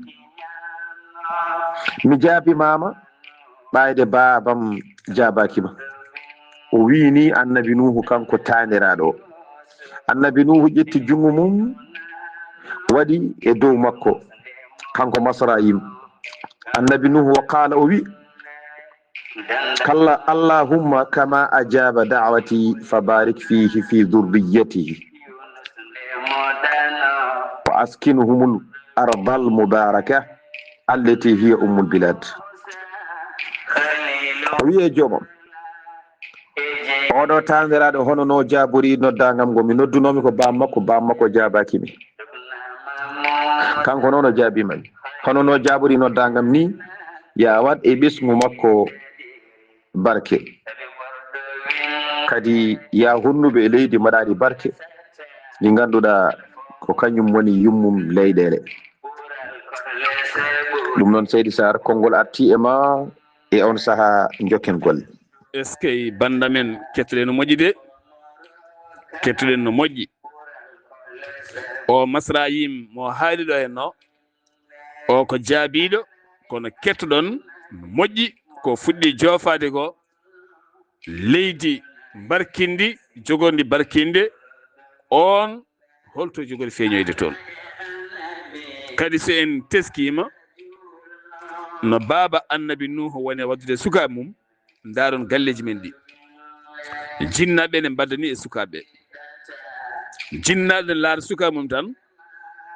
Mi jaabi maama, ɓayde baabam jaabaaki ma. O wiyi ni Annabi Nuuhu, kanko taaniraaɗo o. Annabi Nuuhu ƴetti junngo mum, waɗi e dow makko, kanko Masrayim. Annabi Nuuhu, wa qaala, o wi, "Kalla, Allahumma kama ajaba da'wati, fa barik fihi fi dhurriyyatihi, wa askinhumul ardal mubaraka, allati hiya ummul bilad." O wi e joomam, Oɗo taaniraaɗo, hono no jaabori noddaangam ngo mi noddunoomi ko baam makko, baam makko jaabaaki mi. Kanko noon o jaabiima mi. Hono no jaabori noddaangam ni, ya waɗ e ɓesngu makko barke. Kadi ya honnuɓe e leydi mbaɗaari barke, ndi ngannduɗaa ko kañum woni yummum leyɗeele. Ɗum noon, Seydi Sarr, konngol arti e ma e on sahaa, njokken golle. Eskey, bannda men, kettoɗen no moƴƴi de. Kettoɗen no moƴƴi. O Masrayim mo haali ɗo en o, o ko jaabiiɗo, kono kettoɗon no moƴƴi, ko fuɗɗi joofaade ko, leydi mbarkindi, jogorndi barkinde, on holto jogori feeñoyde toon? Kadi so en teskiima, no baaba Annabi Nuuhu woni e waɗdude sukaaɓe mum, ndaaron galleeji men ɗi. Jinnaaɓe ne mbaddani e sukaaɓe. Jinnaaɗo ne laara sukaaɓe mum tan,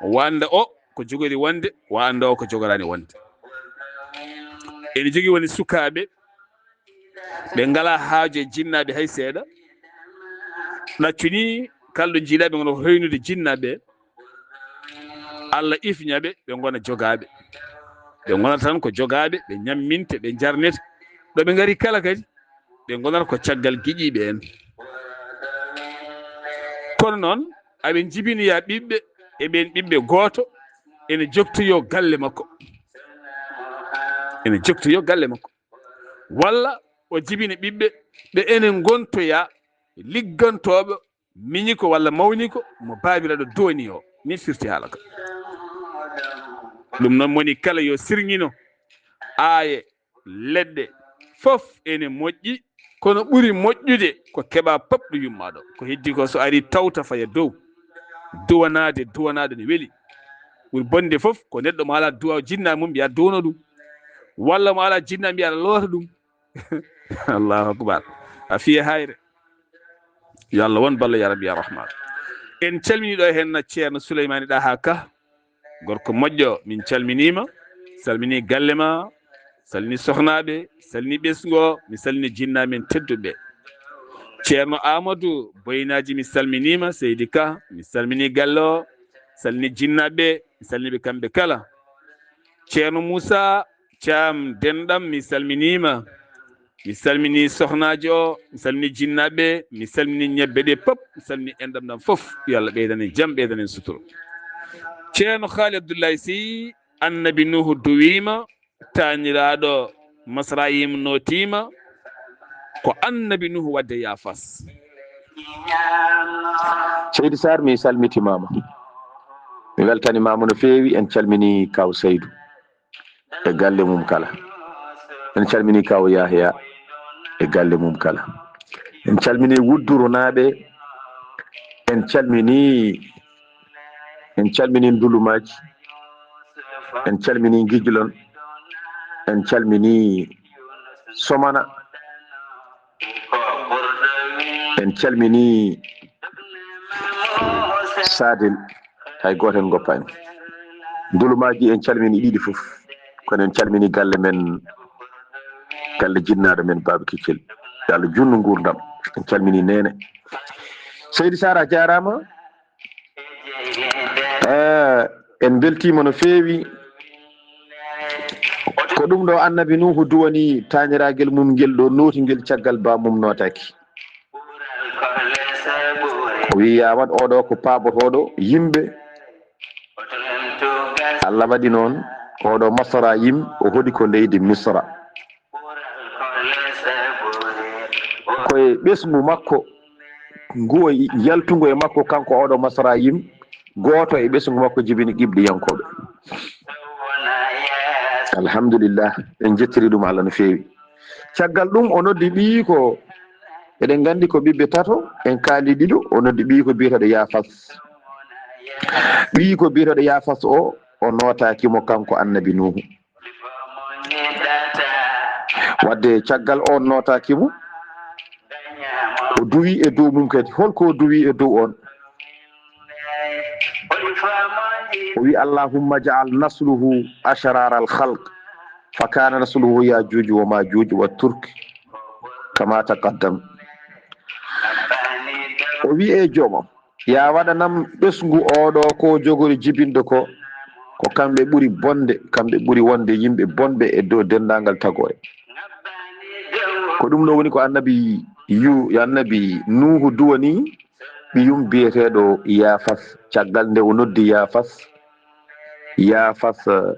wa annda o ko jogori wonde, wa annda o ko jogoraani wonde. Ene jogii woni sukaaɓe ɓe ngalaa haaju e jinnaaɓe hay seeɗa. Ɗaccu ni, kala ɗo njiiɗaa ɓe ngona ko hoynude jinnaaɓe, Allah ifña ɓe, ɓe ngona jogaaɓe. Ɓe ngona tan ko jogaaɓe, ɓe ñamminte, ɓe njarnete. Ɗo ɓe ngari kala kadi, ɓe ngonata ko caggal giƴiiɓe en. Kono noon, aɓe njibinoya ɓiɓɓe, e ɓeen ɓiɓɓe gooto ene jogtoyoo galle makko. Ene jogtoyoo galle makko. Walla o jibina ɓiɓɓe ɓe ene ngontoya liggantooɓe miñiko walla mawniko mo baabiraaɗo duwani o. Min firti haala ka. Ɗum noon moni kala yo sirŋino aaye leɗɗe fof ene moƴƴi, kono ɓuri moƴƴude ko keɓa pop ɗo yumma ɗo. Ko heddi ko so ari tawta faya dow. Duwanaade, duwanaaɗo ne weli. Ɓuri bonde fof ko neɗɗo mo alaa duwa jinnaa mum mbiya duwano ɗum. Walla mo alaa jinnaa mbiya aɗa loota ɗum. Allahu akbar. A fiye hayre. Yo Allah won ballo ya Rabbi ya Rahman. En calmini ɗo heen Ceerno Souleymane Ɗaha Ka. Gorko moƴƴo, min calminiima. Salmini galle ma, salmini sohnaaɓe, salmini ɓesngu o, mi salmini jinnaaɓe men tedduɓe. Ceerno Amadou Boynaaji, mi salminiima. Seydi Ka, mi salmini galle o, salmini jinnaaɓe, mi salmini ɓe kamɓe kala. Ceerno Moussa Caam Denɗam, mi salminiima. Mi salmini sohnaajo o, mi salmini jinnaaɓe, mi salmini ñebbe ɗe pop, mi salmini enɗam ɗam fof. Yo Allah ɓeydan en jam, ɓeydan en suturo. Ceerno Haali Abdullahi Sey, Annabi Nuhu duwiima, taaniraaɗo Masrayim nootiima, ko Annabi Nuhu waɗde yaafas. Seydi Sarr, mi salmitimaama. Mi weltanimaama no feewi, en calmini Kaw Saydu e galle mum kala. En calmini Kaw Yahya e galle mum kala. En calmini Wuddurunaaɓe. En calmini, en calmini Ndulumaaji. En calmini Ngijlon. En calmini Somana. En calmini Sadel, hay gooto en ngoppaani. Ndulumaaji, en calmini ɗiɗi fof. Kono en calmini galle men, galle jinnaaɗo men Baaba Kiccel. Yo Allah juutnu nguurndam. En calmini Neene. Seydi Sarr, a jaaraama. Eh, en mbeltiima no feewi. Ko ɗum ɗo Annabi Nuuhu duwani taaniraagal mum ngel ɗo nooti ngel caggal ba mum nootaaki. O wi'i, "Yaa waɗ oɗo ko paaɓotooɗo yimɓe." Allah waɗi noon, oɗo Masrayim, o hoɗi ko leydi Misra. Ko e ɓesngu makko, ngu o yaltungu e makko, kanko oɗo Masrayim, gooto e ɓesngu makko jibini Qibɗiyankooɓe. Alhamdulillah, en njettiri ɗum Allah no feewi. Caggal ɗum, o noddi ɓiyiiko, eɗen nganndi ko ɓiɓɓe tato, en kaali ɗiɗo, o noddi ɓiyiiko biyeteeɗo Yafas. Ɓiyiiko biyeteeɗo Yafas o, o nootaaki mo kanko Annabi Nuuhu. Wadde caggal o nootaaki mo, o duwi e dow mum kadi. Holko o duwi e dow on? O wi, "Allahumma ja'al nasluhu ashrara al-khalq, fa kana nasluhu Yajuj wa Majuj wa Turk, kama taqaddam." O wi'i, "Ee Joomam, yaa waɗanam ɓesngu oo ɗoo ko jogori jibinde ko, ko kamɓe ɓuri bonde, kamɓe ɓuri wonde yimɓe bonɓe e dow denndaangal tagoore." Ko ɗum ɗoo woni ko annabi yu, annabi Nuuhu duwani ɓiyum biyeteeɗo Yaafas, caggal nde o noddi Yaafas, Yaafas, eh,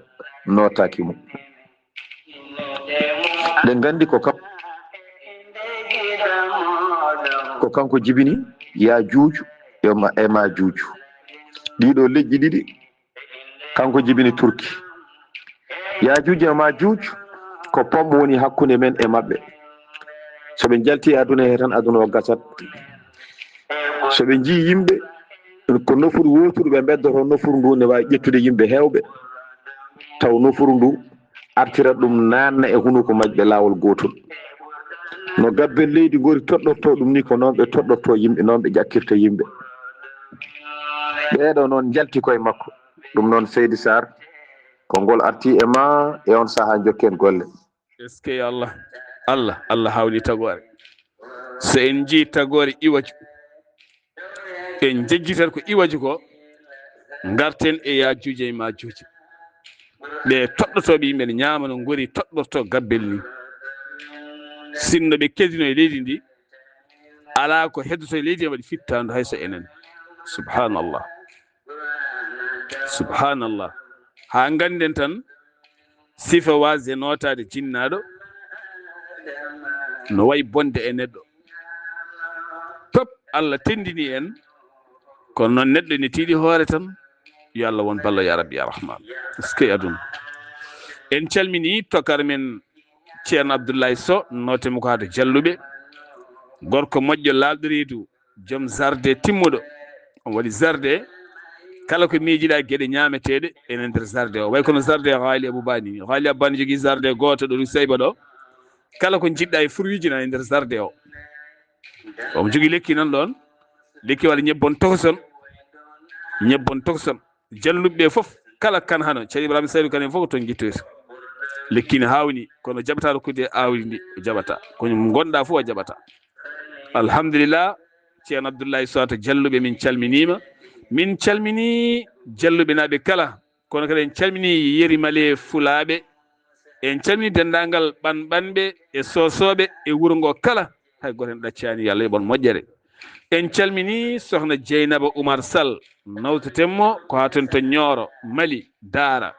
nootaaki mo. Ɗen nganndi ko kam-, ko kanko jibini Yaajuuju e Ma-, e Maajuuju. Ɗii ɗoo leƴƴi ɗiɗi, kanko jibini Turki. Yaajuuju e Maajuuju ko pom woni hakkunde men e maɓɓe. So ɓe njalti e aduna he tan, aduna o gasat. So ɓe njii yimɓe, ko nofuru wooturu ɓe mbeddoto, nofuru ndu ne waawi ƴettude yimɓe heewɓe, taw nofuru ndu artira ɗum naanna e hunuko majɓe laawol gootol. No gabbel leydi ngori toɗɗorto ɗum ni, ko noon ɓe toɗɗorto yimɓe, noon ɓe ƴakkirta yimɓe. Ɓeeɗo noon njalti koye makko. Ɗum noon, Seydi Sarr, ko ngol arti e ma e on sahaa, njokken golle. Eskey Allah, Allah, Allah hawni tagoore. So en njii tagoore iwaju, en njejjitat ko iwaju ko, ngarten e Yaajuuja e Maajuuja. Ɓe toɗɗotooɓe yimɓe ne ñaama no ngori toɗɗorto gabbel ni. Sinno ɓe kedino e leydi ndi, alaa ko heddoto e leydi ndi waɗi fittaandu hay so enen. Subhanallah. Subhanallah. Haa ngannden tan, sifa waasde nootaade jinnaaɗo no wayi bonde e neɗɗo. Pop Allah tenndini en, kono noon neɗɗo ene tiiɗi hoore tan. Yo Allah won ballo, ya Rabbi, ya Rahman. Eskey aduna. En calmini tokar men Ceerno Abdullahi Sow, noote mo ko haa to Jalluɓe. Gorko moƴƴo, laaɓɗo reedu, joom jardin timmuɗo. On waɗi jardin. Kala ko miijiɗaa geɗe ñaameteeɗe ene nder jardin o. Way kono jardin Haali Abu Bani. Haali Abu Bani jogii jardin gooto ɗo Nusayba ɗo. Kala ko njiɗɗaa e fruitji na e nder jardin o. Omo jogii lekki nan ɗoon. Lekki waɗa ñebbon tokoson. Ñebbon tokoson. Jalluɓe ɓe fof, kala kan hano, Ceerno Ibrahima Saydu Kan en fof ko toon njettoyta. Lekki ne haawni, kono jaɓataa rokkude aawdi ndi, o jaɓataa. Ko ngonɗaa fof o jaɓataa. Alhamdulillah, Ceerno Abdullahi Sow to Jalluɓe, min calminiima. Min calminii Jalluɓe naaɓe kala, kono kadi en calminii Yeri Male Fulaaɓe. En calminii denndaangal ɓanɓanɓe e soosooɓe e wuro ngo kala. Hay gooto en ɗaccaani, yo Allah yoɓ on moƴƴere. En calminii Sohna Jeynaba Umar Sall, nawteten mo ko haa toon to Ñooro, Mali, Daara.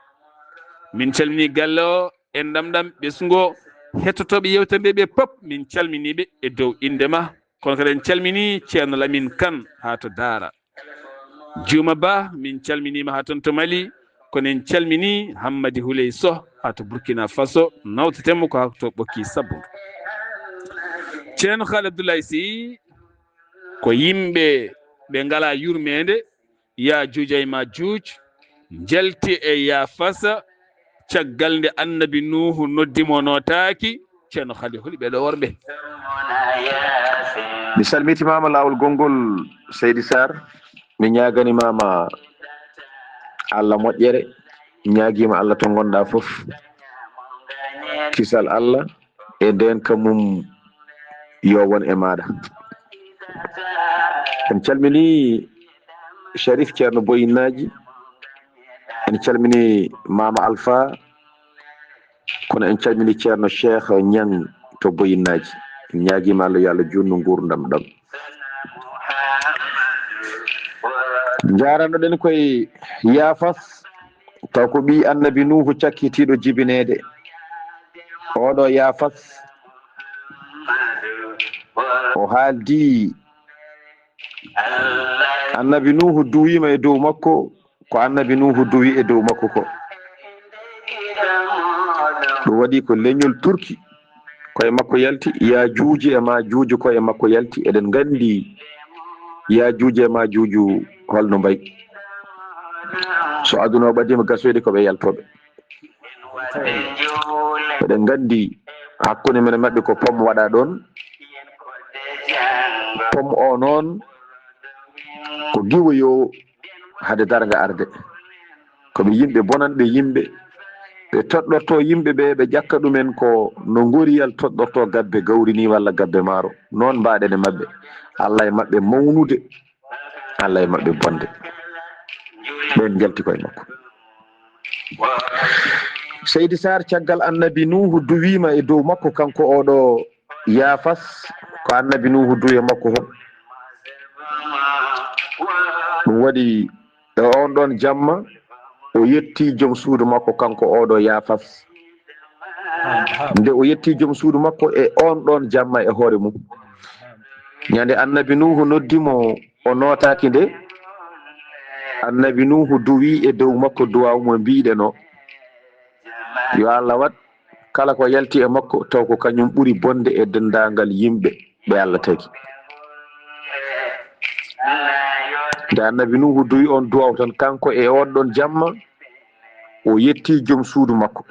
Min calminii galle o, en ɗamɗam ɓesngu o, hettotooɓe yeewtere nde ɓe pop, min calminii ɓe e dow innde ma. Kono kadi en calminii Ceerno Lamin Kan haa to Daara. Juuma Ba, min calminiima haa toon to Mali, kono en calminii Hammadi Huley Soh haa to Burkina Faso, nawteten mo ko haa to Ɓokki Sabbundu. Ceerno Haali Abdullahi Sy, ko yimɓe ɓe ngalaa yurmeende, Yaajuuj e Maajuuj, njalti e Yaafasa, caggal nde Annabi Nuuhu noddi mo nootaaki, Ceerno Haali, holi ɓee ɗoo worɓe? Mi salmitimaama laawol gonngol, Seydi Sarr. Mi ñaaganimaama Allah moƴƴere, mi ñaagiima Allah to ngonɗaa fof, kisal Allah e ndeenka mum yo won e maaɗa. En calminii Sharif Ceerno Boyinnaaji, en calminii Maama Alfa, kono en calminii Ceerno Cheikh Ñang to Boyinnaaji. En ñaagiima Allah, yo Allah juutnu nguurndam ɗam. Njaaranoɗen koye Yaafas, taw ko ɓii Annabi Nuuhu cakkitiiɗo jibineede. Oɗo Yaafas, o haaldi, Annabi Nuuhu duwiima e dow makko, ko Annabi Nuuhu duwi e dow makko ko. Ɗum waɗi ko leñol Turki koye makko yalti, Yaajuuji e Maajuuji koye makko yalti. Eɗen nganndi Yaajuuji e Maajuuji holno mbayi. So aduna o ɓadiima gasoyde, ko ɓe yaltooɓe. Eɗen nganndi hakkunde men e maɓɓe ko pom waɗaa ɗoon. Pom o noon ko giwoyoowo hade darnga arde. Ko ɓe yimɓe bonanɓe yimɓe, Ɓe toɗɗorto yimɓe ɓe, ɓe ƴakka ɗumen ko no ngoriyal toɗɗorto gabbe gawri ni walla gabbe maaro. Noon mbaɗen e maɓɓe. Allah e maɓɓe mawnude, Allah e maɓɓe bonde. Ɓeen njalti koye makko. Seydi Sarr, caggal Annabi Nuuhu duwiima e dow makko, kanko oɗo Yaafas, ko Annabi Nuuhu duwi e makko hon? Ɗum waɗi e on ɗon jamma, o yetti jom suudu makko, kanko oɗo Yaafas. Nde o yetti jom suudu makko e on ɗon jamma e hoore mum. Ñande Annabi Nuuhu noddi mo, o nootaaki nde, Annabi Nuuhu duwi e dow makko duwaaw mo mbiɗen o, yo Allah waɗ kala ko yalti e makko, taw ko kañum ɓuri bonde e denndaangal yimɓe ɓe Allah tagi. Nde Annabi Nuuhu duwi on duwaaw tan, kanko e on ɗon jamma, o yetti jom suudu makko.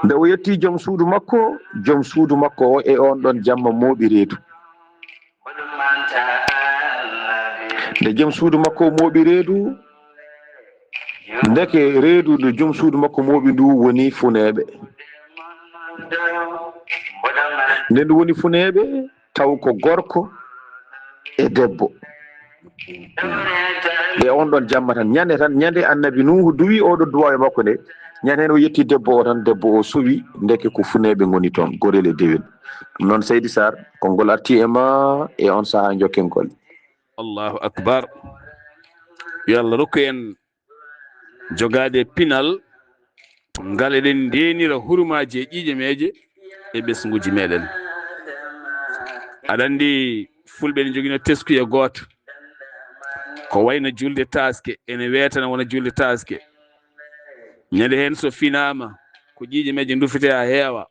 Nde o yetti jom suudu makko, jom suudu makko o e on ɗon jamma mooɓi reedu. Nde jom suudu makko mooɓi reedu, ndeke reedu ndu jom suudu makko mooɓi ndu woni funeeɓe. Nde ndu woni funeeɓe, taw ko gorko e debbo. E on ɗon jamma tan, ñande tan, ñande Annabi Nuuhu duwi oɗo duwaaw e makko nde, ñande heen o yetti debbo o tan, debbo o suwi, ndeke ko funeeɓe ngoni toon, gorel e dewel. Ɗum noon, Seydi Sarr, konngol arti e ma e on sahaa njokken golle. Allahu akbar. Yo Allah rokku en jogaade pinal ngal eɗen ndeenira hurumaaji e ƴiiƴe meeje e ɓesnguuji meeɗen. Aɗa anndi, Fulɓe ene njogino teskuya gooto, ko wayno julde taaske, ene weetana wona julde taaske. Ñande heen so finaama, ko ƴiiƴe meeje ndufete haa heewa.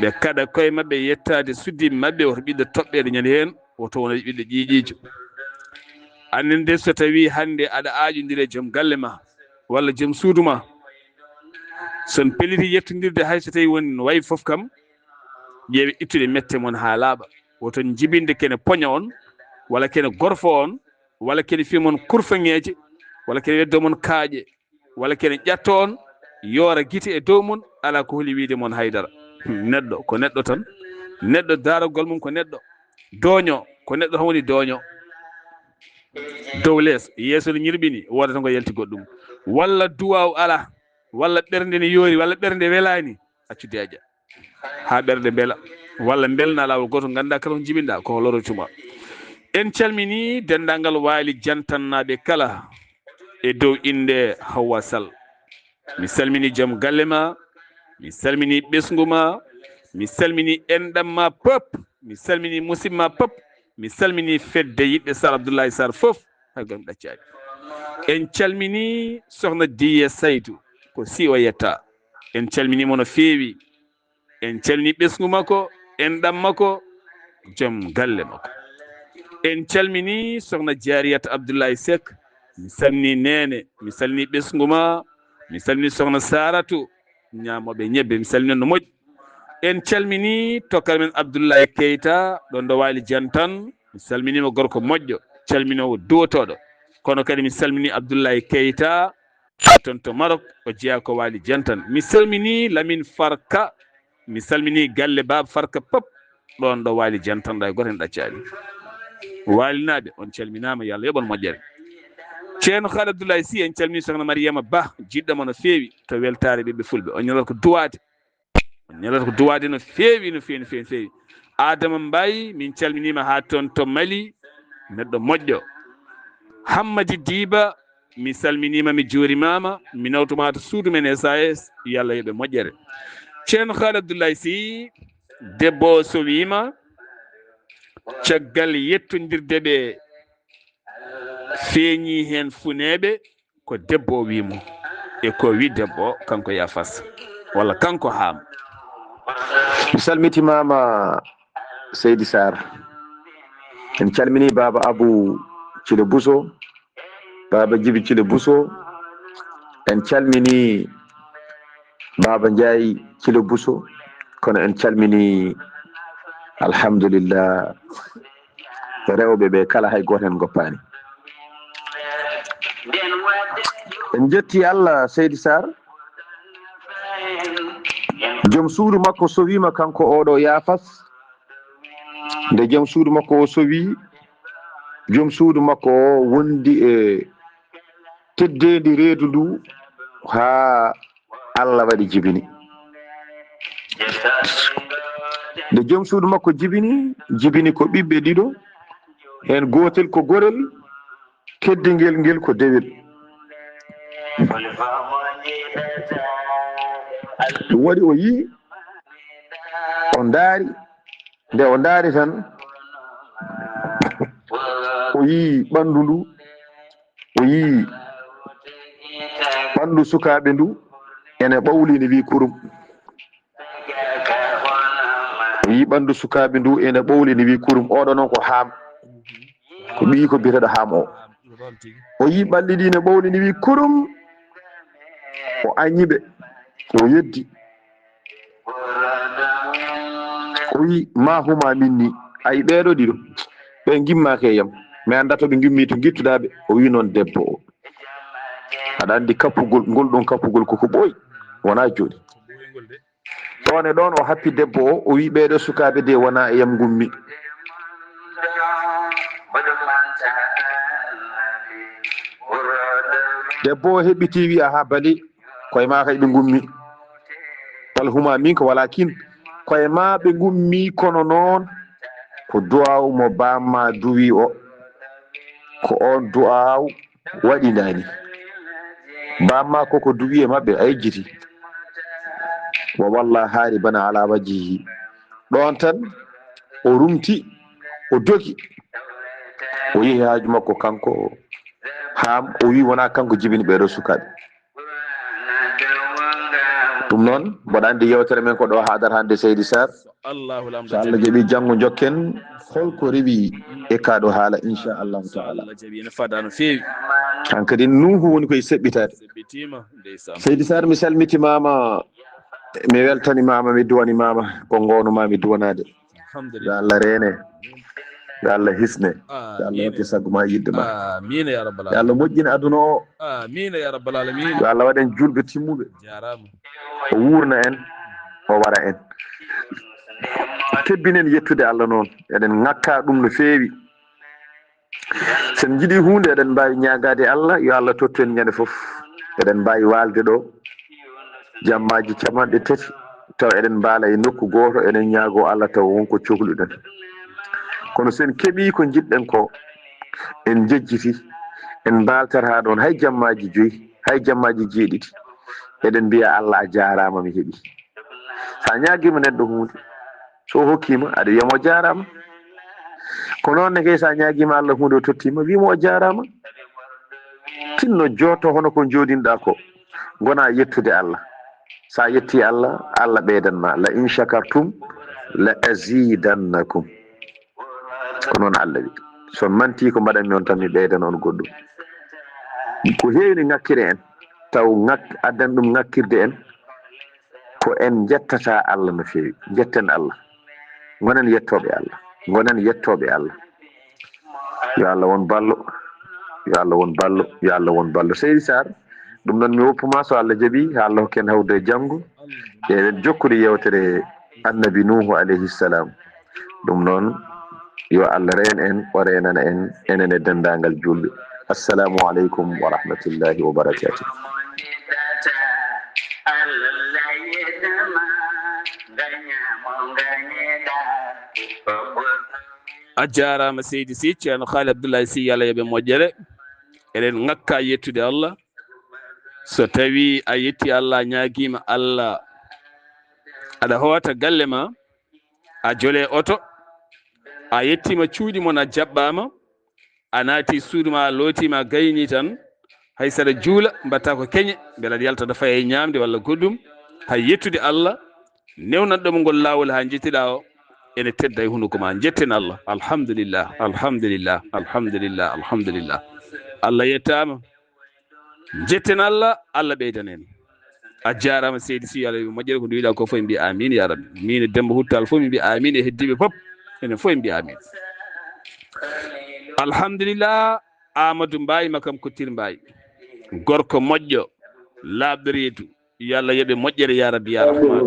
Ɓe kaɗa koye maɓɓe yettaade suddiiɓe maɓɓe, woto ɓiɗɗo toɓɓeede ñande heen, woto wona ɓiɗɗo ƴiiƴiijo. Annen de, so tawii hannde aɗa aaƴondiri e joom galle ma walla joom suudu ma, so on pelliti yettondirde, hay so tawii won no wayi fof kam, ƴeewe ittude mette mon haa laaɓa. Woto on jibinde kene poña on, walla kene gorfo on, walla kene fiya mon kurfaŋeeje, walla kene weddo mon kaaƴe, walla kene ƴatto on, yoora gite e dow mon, alaa ko holi wiyde mon haydara. Neɗɗo ko neɗɗo tan. Neɗɗo, daaragol mum ko neɗɗo. Dooño ko neɗɗo tan woni dooño. Dow lees, yeeso no ñirɓini, woodata ko yalti goɗɗum. Walla duwaaw alaa, walla ɓernde ne yoori, walla ɓernde welaani, accu deeƴa. Haa ɓerɗe mbela, walla mbelna laawol gooto, ngannda kala ko njibinɗa, ko lorotuma. En calmini denndaangal Waali Jantannaaɓe kala e dow innde Hawwa Sall. Mi salmini joom galle ma, mi salmini ɓesngu ma, mi salmini enɗam ma pop, mi salmini musidɓe ma pop, mi salmini fedde yiɗɓe Sar Abdoulaye Sarr fof, hay gooto mi ɗaccaani. En calmini Sohna Diye Saydu, ko si o yetta. En calmini mo no feewi. En calmini ɓesngu makko, enɗam makko, joom galle makko. En calmini Sohna Jariyat Abdoulaye Seck, mi salmini Neene, mi salmini ɓesngu ma, mi salmini Sohna Saratu, ñaamooɓe ñebbe, mi salmini on no moƴƴi. En calmini tokkere men Abdoulaye Keita, ɗon ɗo Waali Jantan, mi salminiima, gorko moƴƴo, calminoowo duwotooɗo. Kono kadi mi salmini Abdoulaye Keita, toon to Maroc, o jeyaa ko Waali Jantan. Mi salmini Lamine Farka, mi salmini galle Baaba Farka pop, ɗon ɗo Waali Jantan, ɗa e gooto en ɗaccaani. Waalinaaɓe, on calminaama, yo Allah yoɓ on moƴƴere. Ceerno Haali Abdoulaye Sy, en calmini Sohna Mariama Ba, jiɗɗo mo no feewi, to weltaare ɓiɓɓe Fulɓe. On ñalata ko duwaade. On ñalata ko duwaade no feewi, no feewi, no feewi, no feewi. Adama Mbaye, min calminiima haa toon to Mali, neɗɗo moƴƴo. Hammadi Diba, mi salminiima, mi juurimaama, mi nawtumaa to suudu men S A S, yo Allah yoɓ e moƴƴere. Ceerno Haali Abdoulaye Sy, debbo o so wiima, caggal yettondirde ɓe feeñi heen funeeɓe, ko debbo o wii mo, e ko wii debbo o, kanko Yaafas, walla kanko Haam. Mi salmitimaama, Seydi Sarr. En calmini Baaba Abu Cile Buso, Baaba Jibi Cile Buso. En calmini Baaba Njaay Cile Buso, kono en calmini, alhamdulillah, rewɓe ɓe kala, hay gooto en goppaani. En njetti Allah, Seydi Sarr. Joom suudu makko sowiima kanko oɗo yaafas. Nde joom suudu makko o sowi, joom suudu makko o wondi e teddeendi reedu ndu haa Allah waɗi jibini. Nde joom suudu makko jibini, jibini ko ɓiɓɓe ɗiɗo, heen gootel ko gorel, keddingel ngel ko dewel. Ɗum waɗi o yii, o ndaari, nde o ndaari tan, o yii ɓanndu ndu, o yii ɓanndu sukaaɓe ndu ene ɓawlini wi kurum. O yii ɓanndu sukaaɓe ndu ene ɓawlini wi kurum. Oɗo noon ko Haam, ko ɓiyi ko biyeteeɗo Haam o. O yii ɓalli ɗi ne ɓawlini wi kurum. O añi ɓe, o yeddi. O wi, "Ma huma minni." Ayi, ɓeeɗo ɗiɗo, ɓe ngimmaaki e yam. Mi anndaa to ɓe ngimmi, to ngittuɗaa ɓe. O wi noon debbo o. Aɗa anndi kappugol, ngol ɗon kappugol koko ɓooyi, wonaa jooɗi. Ɗoon e ɗoon o happi debbo o, o wi, "Ɓeeɗo sukaaɓe de wonaa e yam ngummi." Debbo o heɓɓiti wi, "Aha, bali, koye maa kay ɓe ngummi. Bal huma minka, walakin koye maa ɓe ngummi, kono noon ko du'aaw mo baamma duwi o, ko oon du'aaw waɗi nani. Baamma koko duwi e maɓɓe, a yejjiti." Wa walla haari bana ala wajihi. Ɗoon tan o rumti, o dogi, o yehi haaju makko kanko Haam, o wi wonaa kanko jibini ɓeeɗo sukaaɓe. Ɗum noon, mboɗa anndi yewtere men ko ɗo haadar hannde, Seydi Sarr. Allahu lamɗo. So Allah jaɓi, janngo njokken holko rewi e kaa ɗo haala, inchallahu taala. Allah jaɓi, ene fada no feewi. Hankadi Nuuhu woni koye seɓɓitaade. Seɓɓitiima, ndeysaan. Seydi Sarr, mi salmitimaama, mi weltanimaama, mi duwanimaama ko ngoonuma mi duwanaade. Alhamdulillah. Yo Allah reene, yo Allah hisne, yo Allah waɗte sago ma, yiɗde ma. Amiin ya rabbal alamin. Yo Allah moƴƴin aduna o. Amiin ya rabbal alamin. Yo Allah waɗen julɓe timmuɓe. Jaaraama. O wuurna en, o wara en. Tebbinen yettude Allah noon. Eɗen ŋakka ɗum no feewi. So en njiɗi huunde, eɗen mbaawi ñaagaade Allah, yo Allah tottu en ñande fof. Eɗen mbaawi waalde ɗo jammaaji capanɗe tati, tawa eɗen mbaala e nokku gooto, eɗen ñaagoo Allah tawa won ko cokluɗen. Kono so en keɓii ko njiɗɗen ko, en njejjiti, en mbaaltat haa ɗoon, hay jammaaji joyi, hay jammaaji jeeɗiɗi, eɗen mbiya, "Allah, a jaaraama, mi heɓi." So a ñaagiima neɗɗo huunde, so o hokkiima, aɗa wiya mo jaaraama. Ko noon ne kay, so a ñaagiima Allah huunde, o tottiima, wii mo o jaaraama. Tinno jooto hono ko njooɗinɗaa ko, ngona yettude Allah. So a yetti Allah, Allah ɓeydan ma. "La in shakartum, la azidannakum." Ko noon Allah wi. So on manti ko mbaɗanmi on tan, mi ɓeydan on goɗɗum. Ko heewi ne ŋakkiri en, taw ŋak-, addan ɗum ŋakkirde en, ko en njettata Allah no feewi. Njetten Allah. Ngonen yettooɓe Allah. Ngonen yettooɓe Allah. Yo Allah won ballo. Yo Allah won ballo. Yo Allah won ballo. Seydi Sarr, ɗum noon mi woppuma so Allah jaɓi, haa Allah hokken hawde e janngo. Eɗen jokkude yewtere Annabi Nuuhu alayhi salam. Ɗum noon, yo Allah reen en, o reenana en, enen e denndaangal juulɓe. Assalamu aleykum wa rahmatullahi wa barakatuh. A jaaraama, seydi Sy, Ceerno Haali Abdullahi Sy, yo Allah yoɓ en moƴƴere. Eɗen ŋakka yettude Allah. So tawii a yetti Allah, a ñaagiima Allah, aɗa hoota galle ma, a jole oto, a yettiima cuuɗi mon, a jaɓɓaama, a naati suudu ma, a lootiima, a gaynii tan, hay so aɗa juula, mbaɗta ko keñe, mbela aɗa yalta, aɗa faya e ñaamde walla goɗɗum, hay yettude Allah, newnanɗo mo ngol laawol haa njettiɗaa o, ene tedda e hunuko ma. Njetten Allah. Alhamdulillah, alhamdulillah, alhamdulillah, alhamdulillah. Allah yettaama. Njetten Allah, Allah ɓeydan en. A jaaraama, seydi Sy, yo Allah yoɓ moƴƴere, ko nduwiɗaa ko fof en mbiya amin ya rabbi. Min e Demba Huttal fof min mbiya amin, e heddiiɓe fof. Enen fof en mbiya amin. Alhamdulillah, Amadou Mbaye, Makam Kottir Mbaye. Gorko moƴƴo, laaɓɗo reedu, yo Allah yoɓe moƴƴere, ya Rabbi, ya Rahman.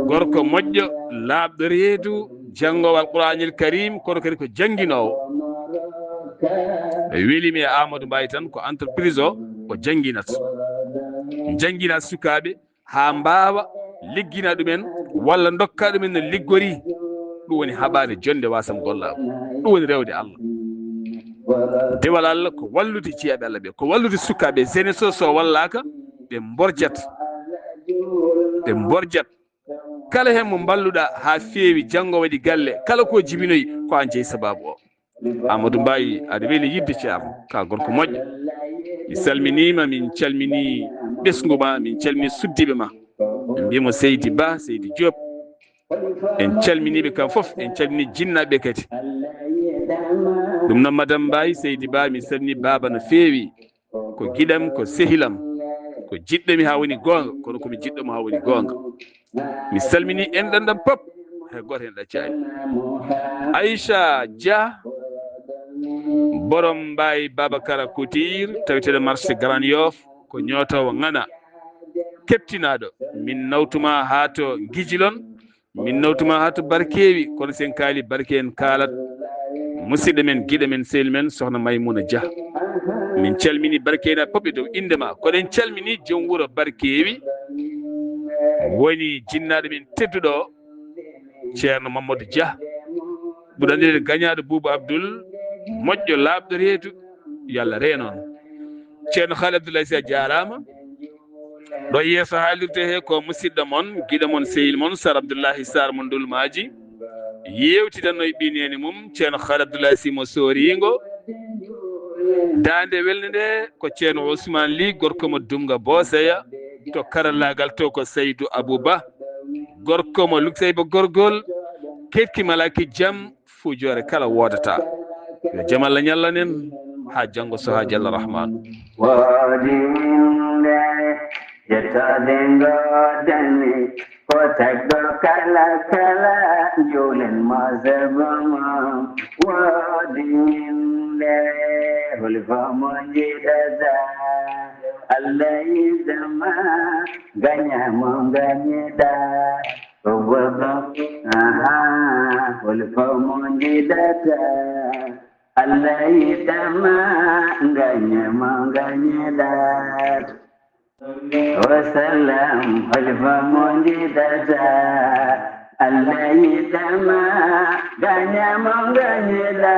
Gorko moƴƴo, laaɓɗo reedu, janngoowo Alquraanil Karim, kono kadi ko jannginoowo. Ɓe weli mi e Amadou Mbaye tan, ko entreprise o, o jannginata. Janngina sukaaɓe haa mbaawa liggina ɗumen, walla ndokka ɗumen no liggori. Ɗum woni haɓaade jonnde wasam gollaagu. Ɗum woni rewde Allah. Dewal Allah ko wallude jiyaaɓe Allah ɓe, ko wallude sukaaɓe. Jeunesse o, so wallaaka, ɓe mborjat. Ɓe mborjat. Kala heen mo mballuɗaa haa feewi, janngo waɗi galle, kala ko jibinoyi, ko aan jeyi sabaabu o. Amadou Mbaye, aɗa weli yidde, Ceerno, ka gorko moƴƴo. Mi salminiima, min calmini ɓesngu ma, min calmini suddiiɓe ma. Min mbiyamo Seydi Ba, Seydi Diop. En calminiiɓe kam fof, en calmini jinnaaɓe kadi. Ɗum noon, Madame Mbaye, Seydi Ba, min salmini baaba no feewi. Ko giɗam, ko sehilam, ko jiɗɗomi haa woni goonga, kono ko mi jiɗɗo mo haa woni goonga. Mi salmini enɗan ɗam pop, hay gooto heen ɗaccaani. Aïcha Dia, borom Mbaye Babacar Couture, taweteeɗo marché Grand Yoff, ko ñootoowo ŋana, keɓtinaaɗo. Min nawtuma haa to Ngijilon, min nawtuma haa to Barkeewi, kono sen kaali Barke en kaalat musidɗo men, giɗo men, sehil men, sokhna Maymuna Dia. Min calmini Barkeewi en pop e dow innde ma. Kono en calmini joom wuro Barkeewi, woni jinnaaɗo men tedduɗo o, Ceerno Mamadou Dia. Ɓurɗo anndirede gañaaɗo Buubu Abdul, moƴƴo, laaɓɗo reedu, yo Allah reeno on. Ceerno Haali Abdoulaye Sy, a jaaraama. Ɗo yeeso haalirde he ko musidɗo mon, giɗo mon, sehil mon, Sar Abdoulahi Sar mo Ndulmaaji. Yeewtidanno e ɓii neene mum, Ceerno Haali Abdoulaye Sy mo Sooringo. Daande welnde nde ko Ceerno Ousmane Ly, gorko mo Dumga Booseya, to karallaagal to ko Saydu Abou Ba, gorko mo Luksayba Gorgol, ketki malaaki jam, fuujoore kala woodata. Yo jam Allah ñallan en, haa janngo so haa Jalla Rahman. Woodi innde, yettode ngoodani, ko tagɗo kala, kala, njuulen mo sebo mo. Woodi innde, hulfo mo njiɗata, Allah yiɗama, gaña mo gañiɗa. Aha, hulfo mo njiɗata, Allah yiɗama, gaña mo gañiɗa. Wa sallam, hulfo mo njiɗata, Allah yiɗama, gaña mo gañiɗa.